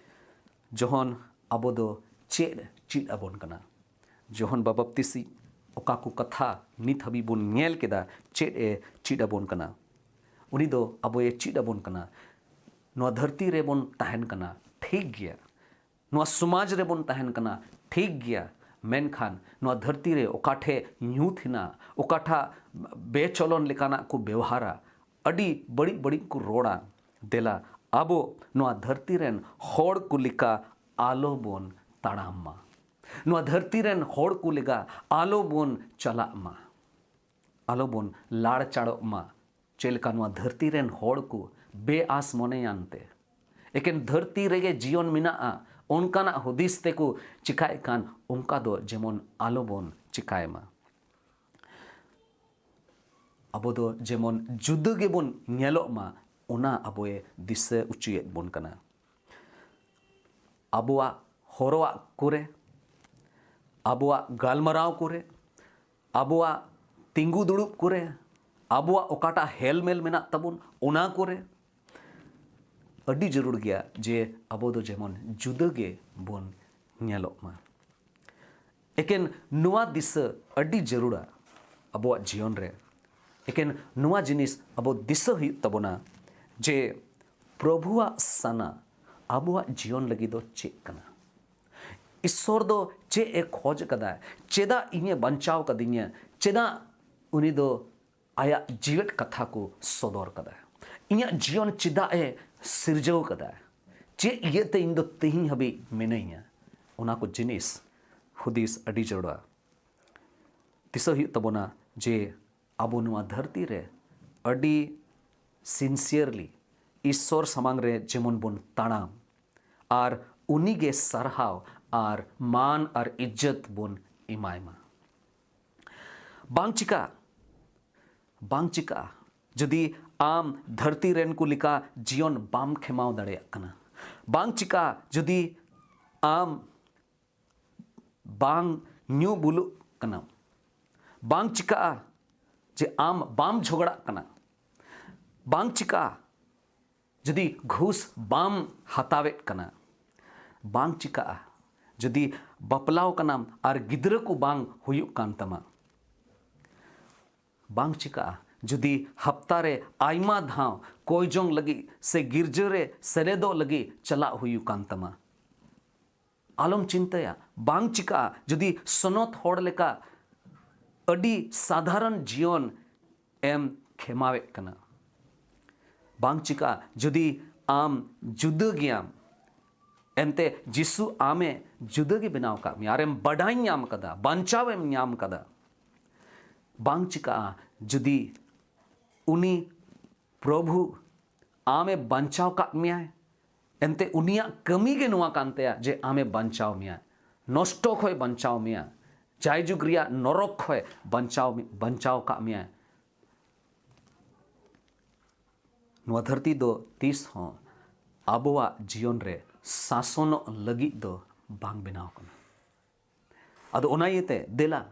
ᱡᱚᱦᱚᱱ ᱟᱵᱚ ᱫᱚ ᱪᱮᱫ ᱪᱮᱫ ᱟᱵᱚᱱ ᱠᱟᱱᱟ? ᱡᱚᱦᱚᱱ ᱵᱟᱵᱟᱯᱛᱤᱥᱤ ᱚᱠᱟ ᱠᱚ ᱠᱟᱛᱷᱟ ᱱᱤᱛ ᱦᱟᱹᱵᱤᱡ ᱵᱚᱱ ᱧᱮᱞ ᱠᱮᱫᱟ, ᱪᱮᱫ ᱮ ᱪᱮᱫ ᱟᱵᱚᱱ ᱠᱟᱱᱟ? ᱩᱱᱤ ᱫᱚ ᱟᱵᱚᱭ ᱪᱮᱫ ᱟᱵᱚᱱ ᱠᱟᱱᱟ᱾ ᱱᱚᱣᱟ ᱫᱷᱟᱹᱨᱛᱤ ᱨᱮᱵᱚᱱ ᱛᱟᱦᱮᱱ ᱠᱟᱱᱟ, ᱴᱷᱤᱠ ᱜᱮᱭᱟ᱾ ᱱᱚᱣᱟ ᱥᱚᱢᱟᱡᱽ ᱨᱮᱵᱚᱱ ᱛᱟᱦᱮᱱ ᱠᱟᱱᱟ, ᱴᱷᱤᱠ ᱜᱮᱭᱟ᱾ ᱢᱮᱱᱠᱷᱟᱱ ᱱᱚᱣᱟ ᱫᱷᱟᱹᱨᱛᱤ ᱨᱮ ᱚᱠᱟ ᱴᱷᱮᱡ ᱧᱩᱛ ᱦᱮᱱᱟᱜ, ᱚᱠᱟᱴᱷᱟᱜ ᱵᱮᱪᱚᱞᱚᱱ ᱞᱮᱠᱟᱱᱟᱜ ᱠᱚ ᱵᱮᱣᱦᱟᱨᱟ, ᱟᱹᱰᱤ ᱵᱟᱹᱲᱤᱡ ᱵᱟᱹᱲᱤᱡ ᱠᱚ ᱨᱚᱲᱟ, ᱫᱮᱞᱟ ᱟᱵᱚ ᱱᱚᱣᱟ ᱫᱷᱟᱹᱨᱛᱤ ᱨᱮᱱ ᱦᱚᱲ ᱠᱚ ᱞᱮᱠᱟ ᱟᱞᱚ ᱵᱚᱱ ᱛᱟᱲᱟᱢ ᱢᱟ᱾ ᱱᱚᱣᱟ ᱫᱷᱟᱹᱨᱛᱤ ᱨᱮᱱ ᱦᱚᱲ ᱠᱚ ᱞᱮᱠᱟ ᱟᱞᱚ ᱵᱚᱱ ᱪᱟᱞᱟᱜ ᱢᱟ, ᱟᱞᱚ ᱵᱚᱱ ᱞᱟᱲᱪᱟᱲᱚᱜ ᱢᱟ᱾ ᱪᱮᱫ ᱞᱮᱠᱟ ᱱᱚᱣᱟ ᱫᱷᱟᱹᱨᱛᱤ ᱨᱮᱱ ᱦᱚᱲ ᱠᱚ ᱵᱮᱼᱟᱥ ᱢᱚᱱᱮᱭᱟᱱ ᱛᱮ, ᱮᱠᱮᱱ ᱫᱷᱟᱹᱨᱛᱤ ᱨᱮᱜᱮ ᱡᱤᱭᱚᱱ ᱢᱮᱱᱟᱜᱼᱟ, ᱚᱱᱠᱟᱱᱟᱜ ᱦᱩᱫᱤᱥ ᱛᱮᱠᱚ ᱪᱤᱠᱟᱭᱮᱫ ᱠᱷᱟᱱ, ᱚᱱᱠᱟ ᱫᱚ ᱡᱮᱢᱚᱱ ᱟᱞᱚᱵᱚᱱ ᱪᱤᱠᱟᱭ ᱢᱟ᱾ ᱟᱵᱚ ᱫᱚ ᱡᱮᱢᱚᱱ ᱡᱩᱫᱟᱹ ᱜᱮᱵᱚᱱ ᱧᱮᱞᱚᱜ ᱢᱟ, ᱚᱱᱟ ᱟᱵᱚᱭ ᱫᱤᱥᱟᱹ ᱚᱪᱚᱭᱮᱫ ᱵᱚᱱ ᱠᱟᱱᱟ᱾ ᱟᱵᱚᱣᱟᱜ ᱦᱚᱨᱚᱜ ᱠᱚᱨᱮ, ᱟᱵᱚᱣᱟᱜ ᱜᱟᱞᱢᱟᱨᱟᱣ ᱠᱚᱨᱮ, ᱟᱵᱚᱣᱟᱜ ᱛᱤᱸᱜᱩ ᱫᱩᱲᱩᱵ ᱠᱚᱨᱮ, ᱟᱵᱚᱣᱟᱜ ᱚᱠᱟᱴᱟᱜ ᱦᱮᱞᱢᱮᱞ ᱢᱮᱱᱟᱜ ᱛᱟᱵᱚᱱ, ᱚᱱᱟ ᱠᱚᱨᱮ ᱟᱹᱰᱤ ᱡᱟᱹᱨᱩᱲ ᱜᱮᱭᱟ ᱡᱮ ᱟᱵᱚ ᱫᱚ ᱡᱮᱢᱚᱱ ᱡᱩᱫᱟᱹ ᱜᱮ ᱵᱚᱱ ᱧᱮᱞᱚᱜ ᱢᱟ᱾ ᱮᱠᱮᱱ ᱱᱚᱣᱟ ᱫᱤᱥᱟᱹ ᱟᱹᱰᱤ ᱡᱟᱹᱨᱩᱲᱟ ᱟᱵᱚᱣᱟᱜ ᱡᱤᱭᱚᱱ ᱨᱮ᱾ ᱮᱠᱮᱱ ᱱᱚᱣᱟ ᱡᱤᱱᱤᱥ ᱟᱵᱚ ᱫᱤᱥᱟᱹ ᱦᱩᱭᱩᱜ ᱛᱟᱵᱚᱱᱟ ᱡᱮ ᱯᱨᱚᱵᱷᱩᱣᱟᱜ ᱥᱟᱱᱟ ᱟᱵᱚᱣᱟᱜ ᱡᱤᱭᱚᱱ ᱞᱟᱹᱜᱤᱫ ᱫᱚ ᱪᱮᱫ ᱠᱟᱱᱟ? ᱤᱥᱥᱚᱨ ᱫᱚ ᱪᱮᱫ ᱮ ᱠᱷᱚᱡᱽ ᱠᱟᱫᱟᱭ? ᱪᱮᱫᱟᱜ ᱤᱧᱮ ᱵᱟᱧᱪᱟᱣ ᱠᱟᱫᱤᱧᱟ? ᱪᱮᱫᱟᱜ ᱩᱱᱤ ᱫᱚ ᱟᱭᱟᱜ ᱡᱤᱣᱮᱫ ᱠᱟᱛᱷᱟ ᱠᱚ ᱥᱚᱫᱚᱨ ᱠᱟᱫᱟᱭ? ᱤᱧᱟᱹᱜ ᱡᱤᱭᱚᱱ ᱪᱮᱫᱟᱜ ᱮ ᱥᱤᱨᱡᱟᱹᱣ ᱠᱟᱫᱟᱭ? ᱪᱮᱫ ᱤᱭᱟᱹᱛᱮ ᱤᱧ ᱫᱚ ᱛᱮᱦᱮᱧ ᱦᱟᱹᱵᱤᱡ ᱢᱤᱱᱟᱹᱧᱟ? ᱚᱱᱟ ᱠᱚ ᱡᱤᱱᱤᱥ ᱦᱩᱫᱤᱥ ᱟᱹᱰᱤ ᱡᱟᱹᱨᱩᱲᱟ᱾ ᱫᱤᱥᱟᱹ ᱦᱩᱭᱩᱜ ᱛᱟᱵᱚᱱᱟ ᱡᱮ ᱟᱵᱚ ᱱᱚᱣᱟ ᱫᱷᱟᱹᱨᱛᱤ ᱨᱮ ᱟᱹᱰᱤ sincerely ᱤᱥᱥᱚᱨ ᱥᱟᱢᱟᱝ ᱨᱮ ᱡᱮᱢᱚᱱ ᱵᱚᱱ ᱛᱟᱲᱟᱢ ᱟᱨ ᱩᱱᱤᱜᱮ ᱥᱟᱨᱦᱟᱣ ᱟᱨ ᱢᱟᱱ ᱟᱨ ᱤᱡᱽᱡᱚᱛ ᱵᱚᱱ ᱮᱢᱟᱭ ᱢᱟ᱾ ᱵᱟᱝ ᱪᱤᱠᱟ, ᱵᱟᱝ ᱪᱤᱠᱟᱜᱼᱟ ᱡᱩᱫᱤ ᱟᱢ ᱫᱷᱟᱹᱨᱛᱤ ᱨᱮᱱ ᱠᱚ ᱞᱮᱠᱟ ᱡᱤᱭᱚᱱ ᱵᱟᱢ ᱠᱷᱮᱢᱟᱣ ᱫᱟᱲᱮᱭᱟᱜ ᱠᱟᱱᱟ᱾ ᱵᱟᱝ ᱪᱤᱠᱟᱜᱼᱟ ᱡᱩᱫᱤ ᱟᱢ ᱵᱟᱝ ᱧᱩ ᱵᱩᱞᱩᱜ ᱠᱟᱱᱟᱢ᱾ ᱵᱟᱝ ᱪᱤᱠᱟᱜᱼᱟ ᱡᱮ ᱟᱢ ᱵᱟᱢ ᱡᱷᱚᱜᱽᱲᱟᱜ ᱠᱟᱱᱟ᱾ ᱵᱟᱝ ᱪᱤᱠᱟᱜᱼᱟ ᱡᱩᱫᱤ ᱜᱷᱩᱥ ᱵᱟᱢ ᱦᱟᱛᱟᱣᱮᱫ ᱠᱟᱱᱟ᱾ ᱵᱟᱝ ᱪᱤᱠᱟᱜᱼᱟ ᱡᱩᱫᱤ ᱵᱟᱯᱞᱟᱣ ᱠᱟᱱᱟᱢ ᱟᱨ ᱜᱤᱫᱽᱨᱟᱹ ᱠᱚ ᱵᱟᱝ ᱦᱩᱭᱩᱜ ᱠᱟᱱ ᱛᱟᱢᱟ᱾ ᱵᱟᱝ ᱪᱤᱠᱟᱜᱼᱟ ᱡᱩᱫᱤ ᱦᱟᱯᱛᱟ ᱨᱮ ᱟᱭᱢᱟ ᱫᱷᱟᱣ ᱠᱚᱭ ᱡᱚᱝ ᱞᱟᱹᱜᱤᱫ ᱥᱮ ᱜᱤᱨᱡᱟᱹ ᱨᱮ ᱥᱮᱞᱮᱫᱚᱜ ᱞᱟᱹᱜᱤᱫ ᱪᱟᱞᱟᱜ ᱦᱩᱭᱩᱜ ᱠᱟᱱ ᱛᱟᱢᱟ᱾ ᱟᱞᱚᱢ ᱪᱤᱱᱛᱟᱹᱭᱟ, ᱵᱟᱝ ᱪᱤᱠᱟᱜᱼᱟ ᱡᱩᱫᱤ ᱥᱚᱱᱚᱛ ᱦᱚᱲ ᱞᱮᱠᱟ ᱟᱹᱰᱤ ᱥᱟᱫᱷᱟᱨᱚᱱ ᱡᱤᱭᱚᱱ ᱮᱢ ᱠᱷᱮᱢᱟᱣᱮᱫ ᱠᱟᱱᱟ᱾ ᱵᱟᱝ ᱪᱤᱠᱟᱜᱼᱟ ᱡᱩᱫᱤ ᱟᱢ ᱡᱩᱫᱟᱹ ᱜᱮᱭᱟᱢ᱾ ᱮᱱᱛᱮ ᱡᱤᱥᱩ ᱟᱢᱮ ᱡᱩᱫᱟᱹ ᱜᱮ ᱵᱮᱱᱟᱣ ᱟᱠᱟᱫ ᱢᱮᱭᱟ, ᱟᱨᱮᱢ ᱵᱟᱰᱟᱭ ᱧᱟᱢ ᱠᱟᱫᱟ, ᱵᱟᱧᱪᱟᱣ ᱮᱢ ᱧᱟᱢ ᱠᱟᱫᱟ᱾ ᱵᱟᱝ ᱪᱤᱠᱟᱜᱼᱟ ᱡᱩᱫᱤ ᱩᱱᱤ ᱯᱨᱚᱵᱷᱩ ᱟᱢᱮ ᱵᱟᱧᱪᱟᱣ ᱠᱟᱜ ᱢᱮᱭᱟᱭ, ᱮᱱᱛᱮ ᱩᱱᱤᱭᱟᱜ ᱠᱟᱹᱢᱤ ᱜᱮ ᱱᱚᱣᱟ ᱠᱟᱱ ᱛᱟᱭᱟ ᱡᱮ ᱟᱢᱮ ᱵᱟᱧᱪᱟᱣ ᱢᱮᱭᱟ, ᱱᱚᱥᱴᱚ ᱠᱷᱚᱱ ᱵᱟᱧᱪᱟᱣ ᱢᱮᱭᱟ, ᱡᱟᱭᱡᱩᱜᱽ ᱨᱮᱭᱟᱜ ᱱᱚᱨᱚᱠ ᱠᱷᱚᱱ ᱵᱟᱧᱪᱟᱣ, ᱵᱟᱧᱪᱟᱣ ᱠᱟᱜ ᱢᱮᱭᱟ᱾ ᱱᱚᱣᱟ ᱫᱷᱟᱹᱨᱛᱤ ᱫᱚ ᱛᱤᱥ ᱦᱚᱸ ᱟᱵᱚᱣᱟᱜ ᱡᱤᱭᱚᱱ ᱨᱮ ᱥᱟᱥᱚᱱᱚᱜ ᱞᱟᱹᱜᱤᱫ ᱫᱚ ᱵᱟᱝ ᱵᱮᱱᱟᱣ ᱠᱟᱱᱟ᱾ ᱟᱫᱚ ᱚᱱᱟ ᱤᱭᱟᱹᱛᱮ ᱫᱮᱞᱟ,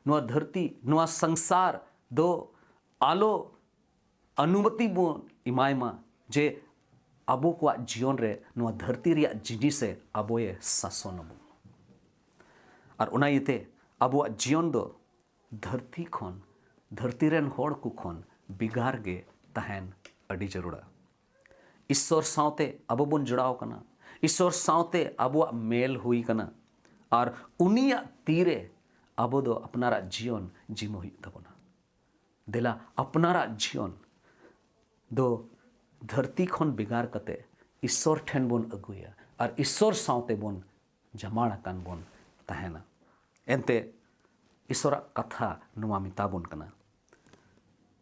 ᱱᱚᱣᱟ ᱫᱷᱟᱹᱨᱛᱤ, ᱱᱚᱣᱟ ᱥᱚᱝᱥᱟᱨ ᱫᱚ ᱟᱞᱚ ᱚᱱᱩᱢᱚᱛᱤ ᱵᱚᱱ ᱮᱢᱟᱭ ᱢᱟ ᱡᱮ ᱟᱵᱚ ᱠᱚᱣᱟᱜ ᱡᱤᱭᱚᱱ ᱨᱮ ᱱᱚᱣᱟ ᱫᱷᱟᱹᱨᱛᱤ ᱨᱮᱭᱟᱜ ᱡᱤᱱᱤᱥᱮ ᱟᱵᱚᱭᱮ ᱥᱟᱥᱚᱱ ᱟᱵᱚᱱ᱾ ᱟᱨ ᱚᱱᱟ ᱤᱭᱟᱹᱛᱮ ᱟᱵᱚᱣᱟᱜ ᱡᱤᱭᱚᱱ ᱫᱚ ᱫᱷᱟᱹᱨᱛᱤ ᱠᱷᱚᱱ, ᱫᱷᱟᱹᱨᱛᱤ ᱨᱮᱱ ᱦᱚᱲ ᱠᱚ ᱠᱷᱚᱱ ᱵᱷᱮᱜᱟᱨ ᱜᱮ ᱛᱟᱦᱮᱱ ᱟᱹᱰᱤ ᱡᱟᱹᱨᱩᱲᱟ᱾ ᱤᱥᱥᱚᱨ ᱥᱟᱶᱛᱮ ᱟᱵᱚ ᱵᱚᱱ ᱡᱚᱲᱟᱣ ᱠᱟᱱᱟ, ᱤᱥᱥᱚᱨ ᱥᱟᱶᱛᱮ ᱟᱵᱚᱣᱟᱜ ᱢᱮᱞ ᱦᱩᱭ ᱠᱟᱱᱟ, ᱟᱨ ᱩᱱᱤᱭᱟᱜ ᱛᱤᱨᱮ ᱟᱵᱚ ᱫᱚ ᱟᱯᱱᱟᱨᱟᱜ ᱡᱤᱭᱚᱱ ᱡᱤᱢᱟᱹ ᱦᱩᱭᱩᱜ ᱛᱟᱵᱚᱱᱟ᱾ ᱫᱮᱞᱟ, ᱟᱯᱱᱟᱨᱟᱜ ᱡᱤᱭᱚᱱ ᱫᱚ ᱫᱷᱟᱹᱨᱛᱤ ᱠᱷᱚᱱ ᱵᱷᱮᱜᱟᱨ ᱠᱟᱛᱮ ᱤᱥᱥᱚᱨ ᱴᱷᱮᱱ ᱵᱚᱱ ᱟᱹᱜᱩᱭᱟ ᱟᱨ ᱤᱥᱥᱚᱨ ᱥᱟᱶᱛᱮ ᱵᱚᱱ ᱡᱟᱢᱟᱲ ᱟᱠᱟᱱ ᱵᱚᱱ ᱛᱟᱦᱮᱱᱟ᱾ ᱮᱱᱛᱮ, ᱤᱥᱥᱚᱨᱟᱜ ᱠᱟᱛᱷᱟ ᱱᱚᱣᱟ ᱢᱮᱛᱟ ᱵᱚᱱ ᱠᱟᱱᱟ᱾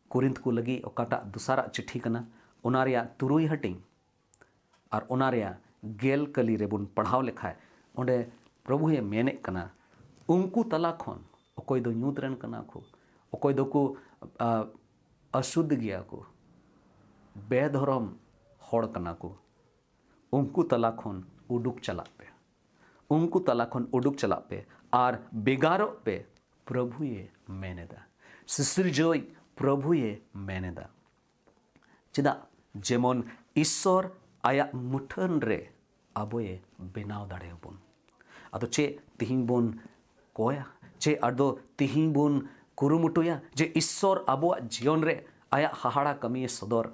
ᱠᱚᱨᱤᱱᱛ ᱠᱚ ᱞᱟᱹᱜᱤᱫ ᱚᱠᱟᱴᱟᱜ ᱫᱚᱥᱟᱨᱟᱜ ᱪᱤᱴᱷᱤ ᱠᱟᱱᱟ, ᱚᱱᱟ ᱨᱮᱭᱟᱜ ᱛᱩᱨᱩᱭ ᱦᱟᱹᱴᱤᱧ ᱟᱨ ᱚᱱᱟ ᱨᱮᱭᱟᱜ ᱜᱮᱞ ᱠᱟᱹᱞᱤ ᱨᱮᱵᱚᱱ ᱯᱟᱲᱦᱟᱣ ᱞᱮᱠᱷᱟᱡ, ᱚᱸᱰᱮ ᱯᱨᱚᱵᱷᱩᱭᱮ ᱢᱮᱱᱮᱫ ᱠᱟᱱᱟ, ᱩᱱᱠᱩ ᱛᱟᱞᱟ ᱠᱷᱚᱱ ᱚᱠᱚᱭ ᱫᱚ ᱧᱩᱛ ᱨᱮᱱ ᱠᱟᱱᱟ ᱠᱚ, ᱚᱠᱚᱭ ᱫᱚᱠᱚ, ᱟ, ᱟᱥᱩᱫᱷ ᱜᱮᱭᱟ ᱠᱚ, ᱵᱮᱫᱷᱚᱨᱚᱢ ᱦᱚᱲ ᱠᱟᱱᱟ ᱠᱚ, ᱩᱱᱠᱩ ᱛᱟᱞᱟ ᱠᱷᱚᱱ ᱩᱰᱩᱠ ᱪᱟᱞᱟᱜ ᱯᱮ᱾ ᱩᱱᱠᱩ ᱛᱟᱞᱟ ᱠᱷᱚᱱ ᱩᱰᱩᱠ ᱪᱟᱞᱟᱜ ᱯᱮ ᱟᱨ ᱵᱷᱮᱜᱟᱨᱚᱜ ᱯᱮ, ᱯᱨᱚᱵᱷᱩᱭᱮ ᱢᱮᱱ ᱮᱫᱟ᱾ ᱥᱤᱥᱤᱨᱡᱟᱹᱣᱤᱡ ᱯᱨᱚᱵᱷᱩᱭᱮ ᱢᱮᱱ ᱮᱫᱟ᱾ ᱪᱮᱫᱟᱜ? ᱡᱮᱢᱚᱱ ᱤᱥᱥᱚᱨ ᱟᱭᱟᱜ ᱢᱩᱴᱷᱟᱹᱱ ᱨᱮ ᱟᱵᱚᱭᱮ ᱵᱮᱱᱟᱣ ᱫᱟᱲᱮᱭᱟᱵᱚᱱ᱾ ᱟᱫᱚ ᱪᱮᱫ ᱛᱤᱦᱤᱧ ᱵᱚᱱ ᱠᱚᱭᱟ? ᱪᱮᱫ ᱟᱫᱚ ᱛᱤᱦᱤᱧ ᱵᱚᱱ ᱠᱩᱨᱩᱢᱩᱴᱩᱭᱟ ᱡᱮ ᱤᱥᱥᱚᱨ ᱟᱵᱚᱣᱟᱜ ᱡᱤᱭᱚᱱ ᱨᱮ ᱟᱭᱟᱜ ᱦᱟᱦᱟᱲᱟ ᱠᱟᱹᱢᱤᱭᱮ ᱥᱚᱫᱚᱨ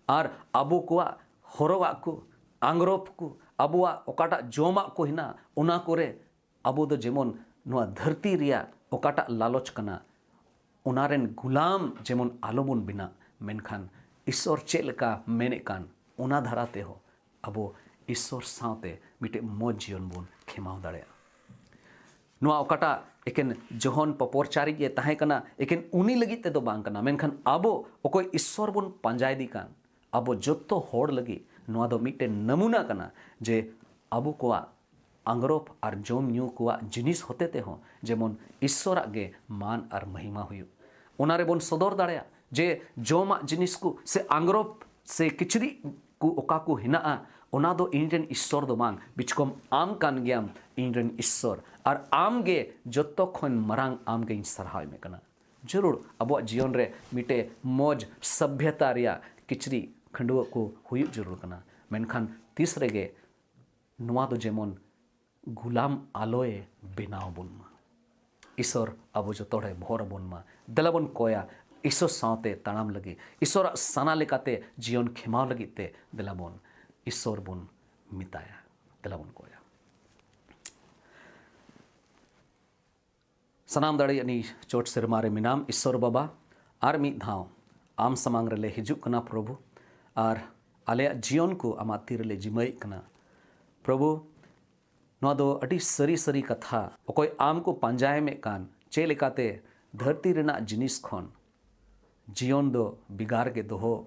ᱟᱨ ᱟᱵᱚ ᱠᱚᱣᱟᱜ ᱦᱚᱨᱚᱜᱟᱜ ᱠᱚ, ᱟᱝᱨᱚᱯ ᱠᱚ, ᱟᱵᱚᱣᱟᱜ ᱚᱠᱟᱴᱟᱜ ᱡᱚᱢᱟᱜ ᱠᱚ ᱦᱮᱱᱟᱜ, ᱚᱱᱟ ᱠᱚᱨᱮ ᱟᱵᱚ ᱫᱚ ᱡᱮᱢᱚᱱ ᱱᱚᱣᱟ ᱫᱷᱟᱹᱨᱛᱤ ᱨᱮᱭᱟᱜ ᱚᱠᱟᱴᱟᱜ ᱞᱟᱞᱚᱪ ᱠᱟᱱᱟ, ᱚᱱᱟ ᱨᱮᱱ ᱜᱩᱞᱟᱢ ᱡᱮᱢᱚᱱ ᱟᱞᱚᱵᱚᱱ ᱵᱮᱱᱟᱜ, ᱢᱮᱱᱠᱷᱟᱱ ᱤᱥᱥᱚᱨ ᱪᱮᱫ ᱞᱮᱠᱟ ᱢᱮᱱᱮᱫ ᱠᱟᱱ, ᱚᱱᱟ ᱫᱷᱟᱨᱟ ᱛᱮᱦᱚᱸ ᱟᱵᱚ ᱤᱥᱥᱚᱨ ᱥᱟᱶᱛᱮ ᱢᱤᱫᱴᱮᱡ ᱢᱚᱡᱽ ᱡᱤᱭᱚᱱ ᱵᱚᱱ ᱠᱷᱮᱢᱟᱣ ᱫᱟᱲᱮᱭᱟᱜᱼᱟ᱾ ᱱᱚᱣᱟ ᱚᱠᱟᱴᱟᱜ ᱮᱠᱮᱱ ᱡᱚᱦᱚᱱ ᱯᱚᱯᱚᱨᱪᱟᱨᱤᱡ ᱮ ᱛᱟᱦᱮᱸ ᱠᱟᱱᱟ, ᱮᱠᱮᱱ ᱩᱱᱤ ᱞᱟᱹᱜᱤᱫ ᱛᱮᱫᱚ ᱵᱟᱝ ᱠᱟᱱᱟ, ᱢᱮᱱᱠᱷᱟᱱ ᱟᱵᱚ ᱚᱠᱚᱭ ᱤᱥᱥᱚᱨ ᱵᱚᱱ ᱯᱟᱸᱡᱟᱭᱮᱫᱮ ᱠᱟᱱ, ᱟᱵᱚ ᱡᱚᱛᱚ ᱦᱚᱲ ᱞᱟᱹᱜᱤᱫ ᱱᱚᱣᱟ ᱫᱚ ᱢᱤᱫᱴᱮᱱ ᱱᱟᱢᱩᱱᱟ ᱠᱟᱱᱟ ᱡᱮ ᱟᱵᱚ ᱠᱚᱣᱟᱜ ᱟᱝᱜᱽᱨᱚᱵ ᱟᱨ ᱡᱚᱢ ᱧᱩ ᱠᱚᱣᱟᱜ ᱡᱤᱱᱤᱥ ᱦᱚᱛᱮ ᱛᱮᱦᱚᱸ ᱡᱮᱢᱚᱱ ᱤᱥᱥᱚᱨᱟᱜ ᱜᱮ ᱢᱟᱱ ᱟᱨ ᱢᱚᱦᱤᱢᱟ ᱦᱩᱭᱩᱜ᱾ ᱚᱱᱟ ᱨᱮᱵᱚᱱ ᱥᱚᱫᱚᱨ ᱫᱟᱲᱮᱭᱟᱜ ᱡᱮ ᱡᱚᱢᱟᱜ ᱡᱤᱱᱤᱥ ᱠᱚ ᱥᱮ ᱟᱝᱜᱽᱨᱚᱵ ᱥᱮ ᱠᱤᱪᱨᱤᱡ ᱠᱚ ᱚᱠᱟ ᱠᱚ ᱦᱮᱱᱟᱜᱼᱟ, ᱚᱱᱟ ᱫᱚ ᱤᱧ ᱨᱮᱱ ᱤᱥᱥᱚᱨ ᱫᱚ ᱵᱟᱝ, ᱵᱤᱪᱠᱚᱢ ᱟᱢ ᱠᱟᱱ ᱜᱮᱭᱟᱢ ᱤᱧ ᱨᱮᱱ ᱤᱥᱥᱚᱨ᱾ ᱟᱨ ᱟᱢ ᱜᱮ ᱡᱚᱛᱚ ᱠᱷᱚᱱ ᱢᱟᱨᱟᱝ, ᱟᱢ ᱜᱮᱧ ᱥᱟᱨᱦᱟᱣᱮᱫ ᱢᱮ ᱠᱟᱱᱟ᱾ ᱡᱟᱹᱨᱩᱲ ᱟᱵᱚᱣᱟᱜ ᱡᱤᱭᱚᱱ ᱨᱮ ᱢᱤᱫᱴᱮᱡ ᱢᱚᱡᱽ ᱥᱚᱵᱷᱭᱚᱛᱟ ᱨᱮᱭᱟᱜ ᱠᱤᱪᱨᱤᱡ ᱠᱷᱟᱹᱰᱩᱣᱟᱹᱜ ᱠᱚ ᱦᱩᱭᱩᱜ ᱡᱟᱹᱨᱩᱲ ᱠᱟᱱᱟ, ᱢᱮᱱᱠᱷᱟᱱ ᱛᱤᱥ ᱨᱮᱜᱮ ᱱᱚᱣᱟ ᱫᱚ ᱡᱮᱢᱚᱱ ᱜᱩᱞᱟᱢ ᱟᱞᱚᱭ ᱵᱮᱱᱟᱣ ᱵᱚᱱ ᱢᱟ᱾ ᱤᱥᱚᱨ ᱟᱵᱚ ᱡᱚᱛᱚ ᱦᱚᱲᱮ ᱵᱷᱚᱨ ᱟᱵᱚᱱ ᱢᱟ᱾ ᱫᱮᱞᱟ ᱵᱚᱱ ᱠᱚᱭᱟ ᱤᱥᱚᱨ ᱥᱟᱶᱛᱮ ᱛᱟᱲᱟᱢ ᱞᱟᱹᱜᱤᱫ, ᱤᱥᱚᱨᱟᱜ ᱥᱟᱱᱟ ᱞᱮᱠᱟᱛᱮ ᱡᱤᱭᱚᱱ ᱠᱷᱮᱢᱟᱣ ᱞᱟᱹᱜᱤᱫ ᱛᱮ ᱫᱮᱞᱟ ᱵᱚᱱ ᱤᱥᱚᱨ ᱵᱚᱱ ᱢᱮᱛᱟᱭᱟ᱾ ᱫᱮᱞᱟ ᱵᱚᱱ ᱠᱚᱭᱟ᱾ ᱥᱟᱱᱟᱢ ᱫᱟᱲᱮᱭᱟᱱᱤᱡ ᱪᱚᱴ ᱥᱮᱨᱢᱟ ᱨᱮ ᱢᱮᱱᱟᱢ ᱤᱥᱚᱨ ᱵᱟᱵᱟ, ᱟᱨ ᱢᱤᱫ ᱫᱷᱟᱣ ᱟᱢ ᱥᱟᱢᱟᱝ ᱨᱮᱞᱮ ᱦᱤᱡᱩᱜ ᱠᱟᱱᱟ ᱯᱨᱚᱵᱷᱩ, ᱟᱨ ᱟᱞᱮᱭᱟᱜ ᱡᱤᱭᱚᱱ ᱠᱚ ᱟᱢᱟᱜ ᱛᱤ ᱨᱮᱞᱮ ᱡᱤᱢᱟᱹᱭᱮᱫ ᱠᱟᱱᱟ᱾ ᱯᱨᱚᱵᱷᱩ, ᱱᱚᱣᱟ ᱫᱚ ᱟᱹᱰᱤ ᱥᱟᱹᱨᱤ ᱥᱟᱹᱨᱤ ᱠᱟᱛᱷᱟ᱾ ᱚᱠᱚᱭ ᱟᱢ ᱠᱚ ᱯᱟᱸᱡᱟᱭᱮᱢᱮᱫ ᱠᱟᱱ, ᱪᱮᱫ ᱞᱮᱠᱟᱛᱮ ᱫᱷᱟᱹᱨᱛᱤ ᱨᱮᱱᱟᱜ ᱡᱤᱱᱤᱥ ᱠᱷᱚᱱ ᱡᱤᱭᱚᱱ ᱫᱚ ᱵᱷᱮᱜᱟᱨ ᱜᱮ ᱫᱚᱦᱚ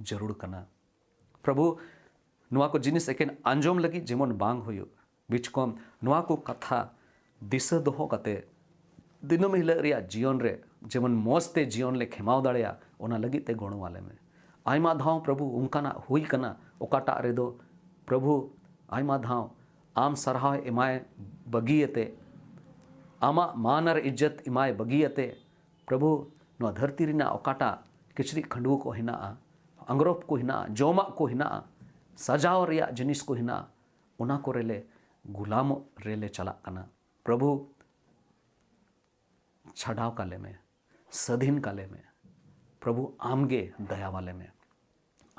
ᱡᱟᱹᱨᱩᱲ ᱠᱟᱱᱟ᱾ ᱯᱨᱚᱵᱷᱩ, ᱱᱚᱣᱟ ᱠᱚ ᱡᱤᱱᱤᱥ ᱮᱠᱮᱱ ᱟᱸᱡᱚᱢ ᱞᱟᱹᱜᱤᱫ ᱡᱮᱢᱚᱱ ᱵᱟᱝ ᱦᱩᱭᱩᱜ, ᱵᱤᱪᱠᱚᱢ ᱱᱚᱣᱟ ᱠᱚ ᱠᱟᱛᱷᱟ ᱫᱤᱥᱟᱹ ᱫᱚᱦᱚ ᱠᱟᱛᱮ ᱫᱤᱱᱟᱹᱢ ᱦᱤᱞᱳᱜ ᱨᱮᱭᱟᱜ ᱡᱤᱭᱚᱱ ᱨᱮ ᱡᱮᱢᱚᱱ ᱢᱚᱡᱽ ᱛᱮ ᱡᱤᱭᱚᱱ ᱞᱮ ᱠᱷᱮᱢᱟᱣ ᱫᱟᱲᱮᱭᱟᱜ, ᱚᱱᱟ ᱞᱟᱹᱜᱤᱫ ᱛᱮ ᱜᱚᱲᱚ ᱟᱞᱮ ᱢᱮ᱾ ᱟᱭᱢᱟ ᱫᱷᱟᱣ ᱯᱨᱚᱵᱷᱩ ᱚᱱᱠᱟᱱᱟᱜ ᱦᱩᱭ ᱠᱟᱱᱟ, ᱚᱠᱟᱴᱟᱜ ᱨᱮᱫᱚ ᱯᱨᱚᱵᱷᱩ ᱟᱭᱢᱟ ᱫᱷᱟᱣ ᱟᱢ ᱥᱟᱨᱦᱟᱣ ᱮᱢᱟᱭ ᱵᱟᱹᱜᱤᱭᱟᱛᱮ, ᱟᱢᱟᱜ ᱢᱟᱱ ᱟᱨ ᱤᱡᱽᱡᱚᱛ ᱮᱢᱟᱭ ᱵᱟᱹᱜᱤᱭᱟᱛᱮ, ᱯᱨᱚᱵᱷᱩ, ᱱᱚᱣᱟ ᱫᱷᱟᱹᱨᱛᱤ ᱨᱮᱱᱟᱜ ᱚᱠᱟᱴᱟᱜ ᱠᱤᱪᱨᱤᱡ ᱠᱷᱟᱹᱰᱩᱣᱟᱹ ᱠᱚ ᱦᱮᱱᱟᱜᱼᱟ, ᱟᱝᱜᱽᱨᱚᱵ ᱠᱚ ᱦᱮᱱᱟᱜᱼᱟ, ᱡᱚᱢᱟᱜ ᱠᱚ ᱦᱮᱱᱟᱜᱼᱟ, ᱥᱟᱡᱟᱣ ᱨᱮᱭᱟᱜ ᱡᱤᱱᱤᱥ ᱠᱚ ᱦᱮᱱᱟᱜᱼᱟ, ᱚᱱᱟ ᱠᱚᱨᱮ ᱞᱮ ᱜᱩᱞᱟᱢᱚᱜ ᱨᱮᱞᱮ ᱪᱟᱞᱟᱜ ᱠᱟᱱᱟ᱾ ᱯᱨᱚᱵᱷᱩ, ᱪᱷᱟᱰᱟᱣ ᱠᱟᱞᱮ ᱢᱮ, ᱥᱟᱹᱫᱷᱤᱱ ᱠᱟᱞᱮ ᱢᱮ᱾ ᱯᱨᱚᱵᱷᱩ, ᱟᱢᱜᱮ ᱫᱟᱭᱟᱣᱟᱞᱮ ᱢᱮ᱾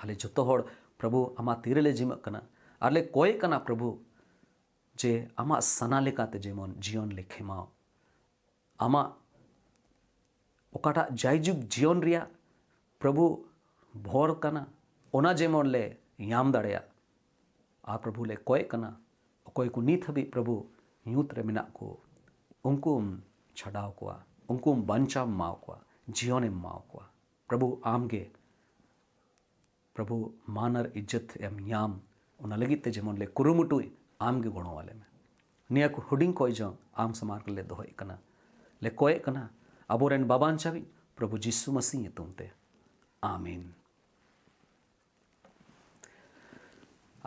ᱟᱞᱮ ᱡᱚᱛᱚ ᱦᱚᱲ ᱯᱨᱚᱵᱷᱩ ᱟᱢᱟᱜ ᱛᱤ ᱨᱮᱞᱮ ᱡᱤᱢᱟᱹᱜ ᱠᱟᱱᱟ ᱟᱨ ᱞᱮ ᱠᱚᱭᱮᱜ ᱠᱟᱱᱟ ᱯᱨᱚᱵᱷᱩ, ᱡᱮ ᱟᱢᱟᱜ ᱥᱟᱱᱟ ᱞᱮᱠᱟᱛᱮ ᱡᱮᱢᱚᱱ ᱡᱤᱭᱚᱱ ᱞᱮ ᱠᱷᱮᱢᱟᱣ᱾ ᱟᱢᱟᱜ ᱚᱠᱟᱴᱟᱜ ᱡᱟᱭᱡᱩᱜᱽ ᱡᱤᱭᱚᱱ ᱨᱮᱭᱟᱜ ᱯᱨᱚᱵᱷᱩ ᱵᱷᱚᱨ ᱠᱟᱱᱟ, ᱚᱱᱟ ᱡᱮᱢᱚᱱ ᱞᱮ ᱧᱟᱢ ᱫᱟᱲᱮᱭᱟᱜ᱾ ᱟᱨ ᱯᱨᱚᱵᱷᱩ ᱞᱮ ᱠᱚᱭᱮᱜ ᱠᱟᱱᱟ, ᱚᱠᱚᱭ ᱠᱚ ᱱᱤᱛ ᱦᱟᱹᱵᱤᱡ ᱯᱨᱚᱵᱷᱩ ᱧᱩᱛ ᱨᱮ ᱢᱮᱱᱟᱜ ᱠᱚ, ᱩᱱᱠᱩᱢ ᱪᱷᱟᱰᱟᱣ ᱠᱚᱣᱟ, ᱩᱱᱠᱩᱢ ᱵᱟᱧᱪᱟᱣ ᱮᱢᱟᱣ ᱠᱚᱣᱟ, ᱡᱤᱭᱚᱱᱮᱢ ᱮᱢᱟᱣ ᱠᱚᱣᱟ᱾ ᱯᱨᱚᱵᱷᱩ ᱟᱢᱜᱮ ᱯᱨᱚᱵᱷᱩ, ᱢᱟᱱ ᱟᱨ ᱤᱡᱽᱡᱚᱛ ᱮᱢ ᱧᱟᱢ, ᱚᱱᱟ ᱞᱟᱹᱜᱤᱫ ᱛᱮ ᱡᱮᱢᱚᱱ ᱞᱮ ᱠᱩᱨᱩᱢᱩᱴᱩᱭ, ᱟᱢ ᱜᱮ ᱜᱚᱲᱚ ᱟᱞᱮ ᱢᱮ᱾ ᱱᱤᱭᱟᱹ ᱠᱚ ᱦᱩᱰᱤᱧ ᱠᱚᱭ ᱡᱚᱝ ᱟᱢ ᱥᱟᱢᱟᱝ ᱨᱮᱞᱮ ᱫᱚᱦᱚᱭᱮᱫ ᱠᱟᱱᱟ, ᱞᱮ ᱠᱚᱭᱮᱫ ᱠᱟᱱᱟ ᱟᱵᱚᱨᱮᱱ ᱵᱟᱵᱟᱱ ᱪᱟᱵᱤᱡ ᱯᱨᱚᱵᱷᱩ ᱡᱤᱥᱩ ᱢᱟᱹᱥᱤ ᱧᱩᱛᱩᱢ ᱛᱮ, ᱟᱢᱮᱱ᱾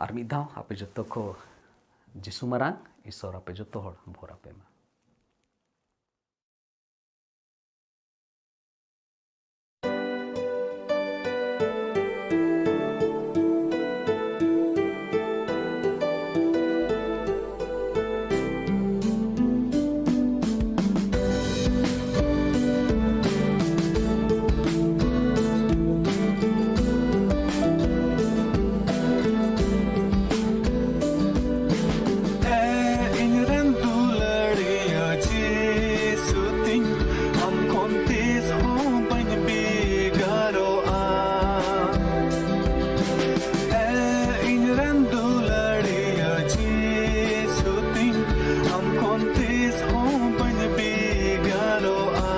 ᱟᱨ ᱢᱤᱫ ᱫᱷᱟᱣ ᱟᱯᱮ ᱡᱚᱛᱚ ᱠᱚ ᱡᱤᱥᱩ ᱢᱟᱨᱟᱝ ᱤᱥᱚᱨ ᱟᱯᱮ ᱡᱚᱛᱚ ᱦᱚᱲ ᱵᱷᱚᱨ ᱟᱯᱮ ᱢᱟ᱾ ᱮ ᱤᱧ ᱨᱮᱱ ᱫᱩᱞᱟᱹᱲᱤᱭᱟᱹ ᱡᱤᱥᱩ ᱛᱤᱧ, ᱟᱢ ᱠᱷᱚᱱ ᱛᱤᱥ ᱦᱚᱸ ᱵᱟᱹᱧ ᱵᱷᱮᱜᱟᱨᱚᱜᱼᱟ᱾ ᱮ ᱤᱧ ᱨᱮᱱ ᱫᱩᱞᱟᱹᱲᱤᱭᱟᱹ ᱡᱤᱥᱩ ᱛᱤᱧ, ᱟᱢ ᱠᱷᱚᱱ ᱛᱤᱥ ᱦᱚᱸ ᱵᱟᱹᱧ ᱵᱷᱮᱜᱟᱨᱚᱜᱼᱟ᱾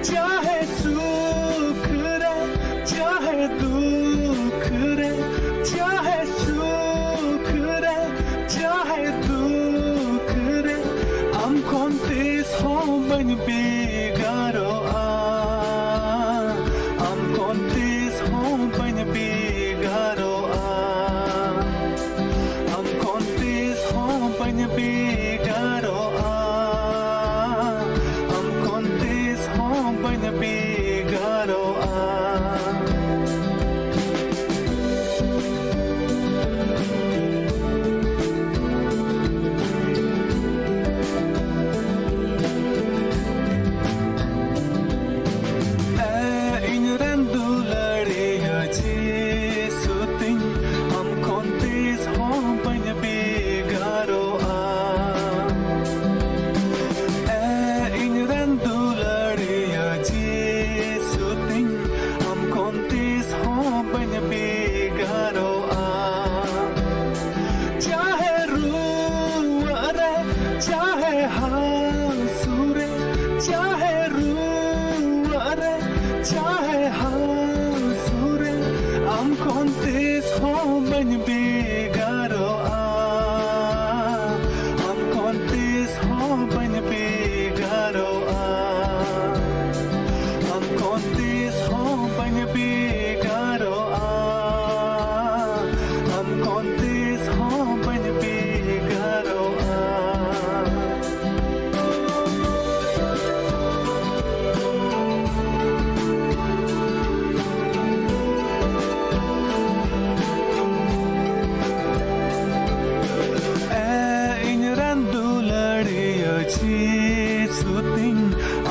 ᱪᱟᱦᱮ ᱥᱩᱠ ᱨᱮ, ᱪᱟᱦᱮ ᱫᱩᱠ ᱨᱮ, ᱪᱟᱦᱮ ᱥᱩᱠ ᱨᱮ, ᱪᱟᱦᱮ ᱫᱩᱠ ᱨᱮ, ᱟᱢ ᱠᱷᱚᱱ ᱛᱤᱥ ᱦᱚᱸ ᱵᱟᱹᱧ ᱵᱷᱮᱜᱟᱨᱚᱜᱼᱟ᱾ ᱟᱢ ᱠᱷᱚᱱ ᱛᱤᱥ ᱦᱚᱸ ᱵᱟᱹᱧ ᱵᱷᱮᱜᱟᱨᱚᱜᱼᱟ᱾ ᱟᱢ ᱠᱷᱚᱱ ᱛᱤᱥ ᱦᱚᱸ ᱵᱟᱹᱧ ᱵᱷᱮᱜᱟᱨᱚᱜᱼᱟ᱾ ᱟᱢ ᱠᱷᱚᱱ ᱛᱤᱥ ᱦᱚᱸ ᱵᱟᱹᱧ ᱵᱷᱮᱜᱟᱨᱚᱜᱼᱟ᱾ ᱮ ᱤᱧ ᱨᱮᱱ ᱫᱩᱞᱟᱹᱲᱤᱭᱟᱹ ᱡᱤᱥᱩ ᱛᱤᱧ, ᱟᱢ ᱠᱷᱚᱱ ᱛᱤᱥ ᱦᱚᱸ ᱵᱟᱹᱧ ᱵᱷᱮᱜᱟᱨᱚᱜᱼᱟ᱾ ᱮ ᱤᱧ ᱨᱮᱱ ᱫᱩᱞᱟᱹᱲᱤᱭᱟᱹ ᱡᱤᱥᱩ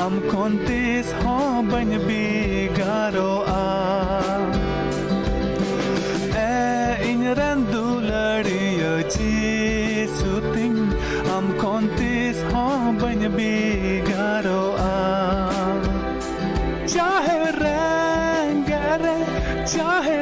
ᱟᱢ ᱠᱷᱚᱱ ᱛᱤᱥ ᱦᱚᱸ ᱵᱟᱹᱧ ᱵᱷᱮᱜᱟᱨᱚᱜᱼᱟ᱾ ᱮ ᱤᱧ ᱨᱮᱱ ᱫᱩᱞᱟᱹᱲᱤᱭᱟᱹ ᱡᱤᱥᱩ ᱛᱤᱧ, ᱟᱢ ᱠᱷᱚᱱ ᱛᱤᱥ ᱦᱚᱸ ᱵᱟᱹᱧ ᱵᱷᱮᱜᱟᱨᱚᱜᱼᱟ᱾ ᱪᱟᱦᱮ ᱨᱮᱸᱜᱮᱡ ᱨᱮ, ᱪᱟᱦᱮ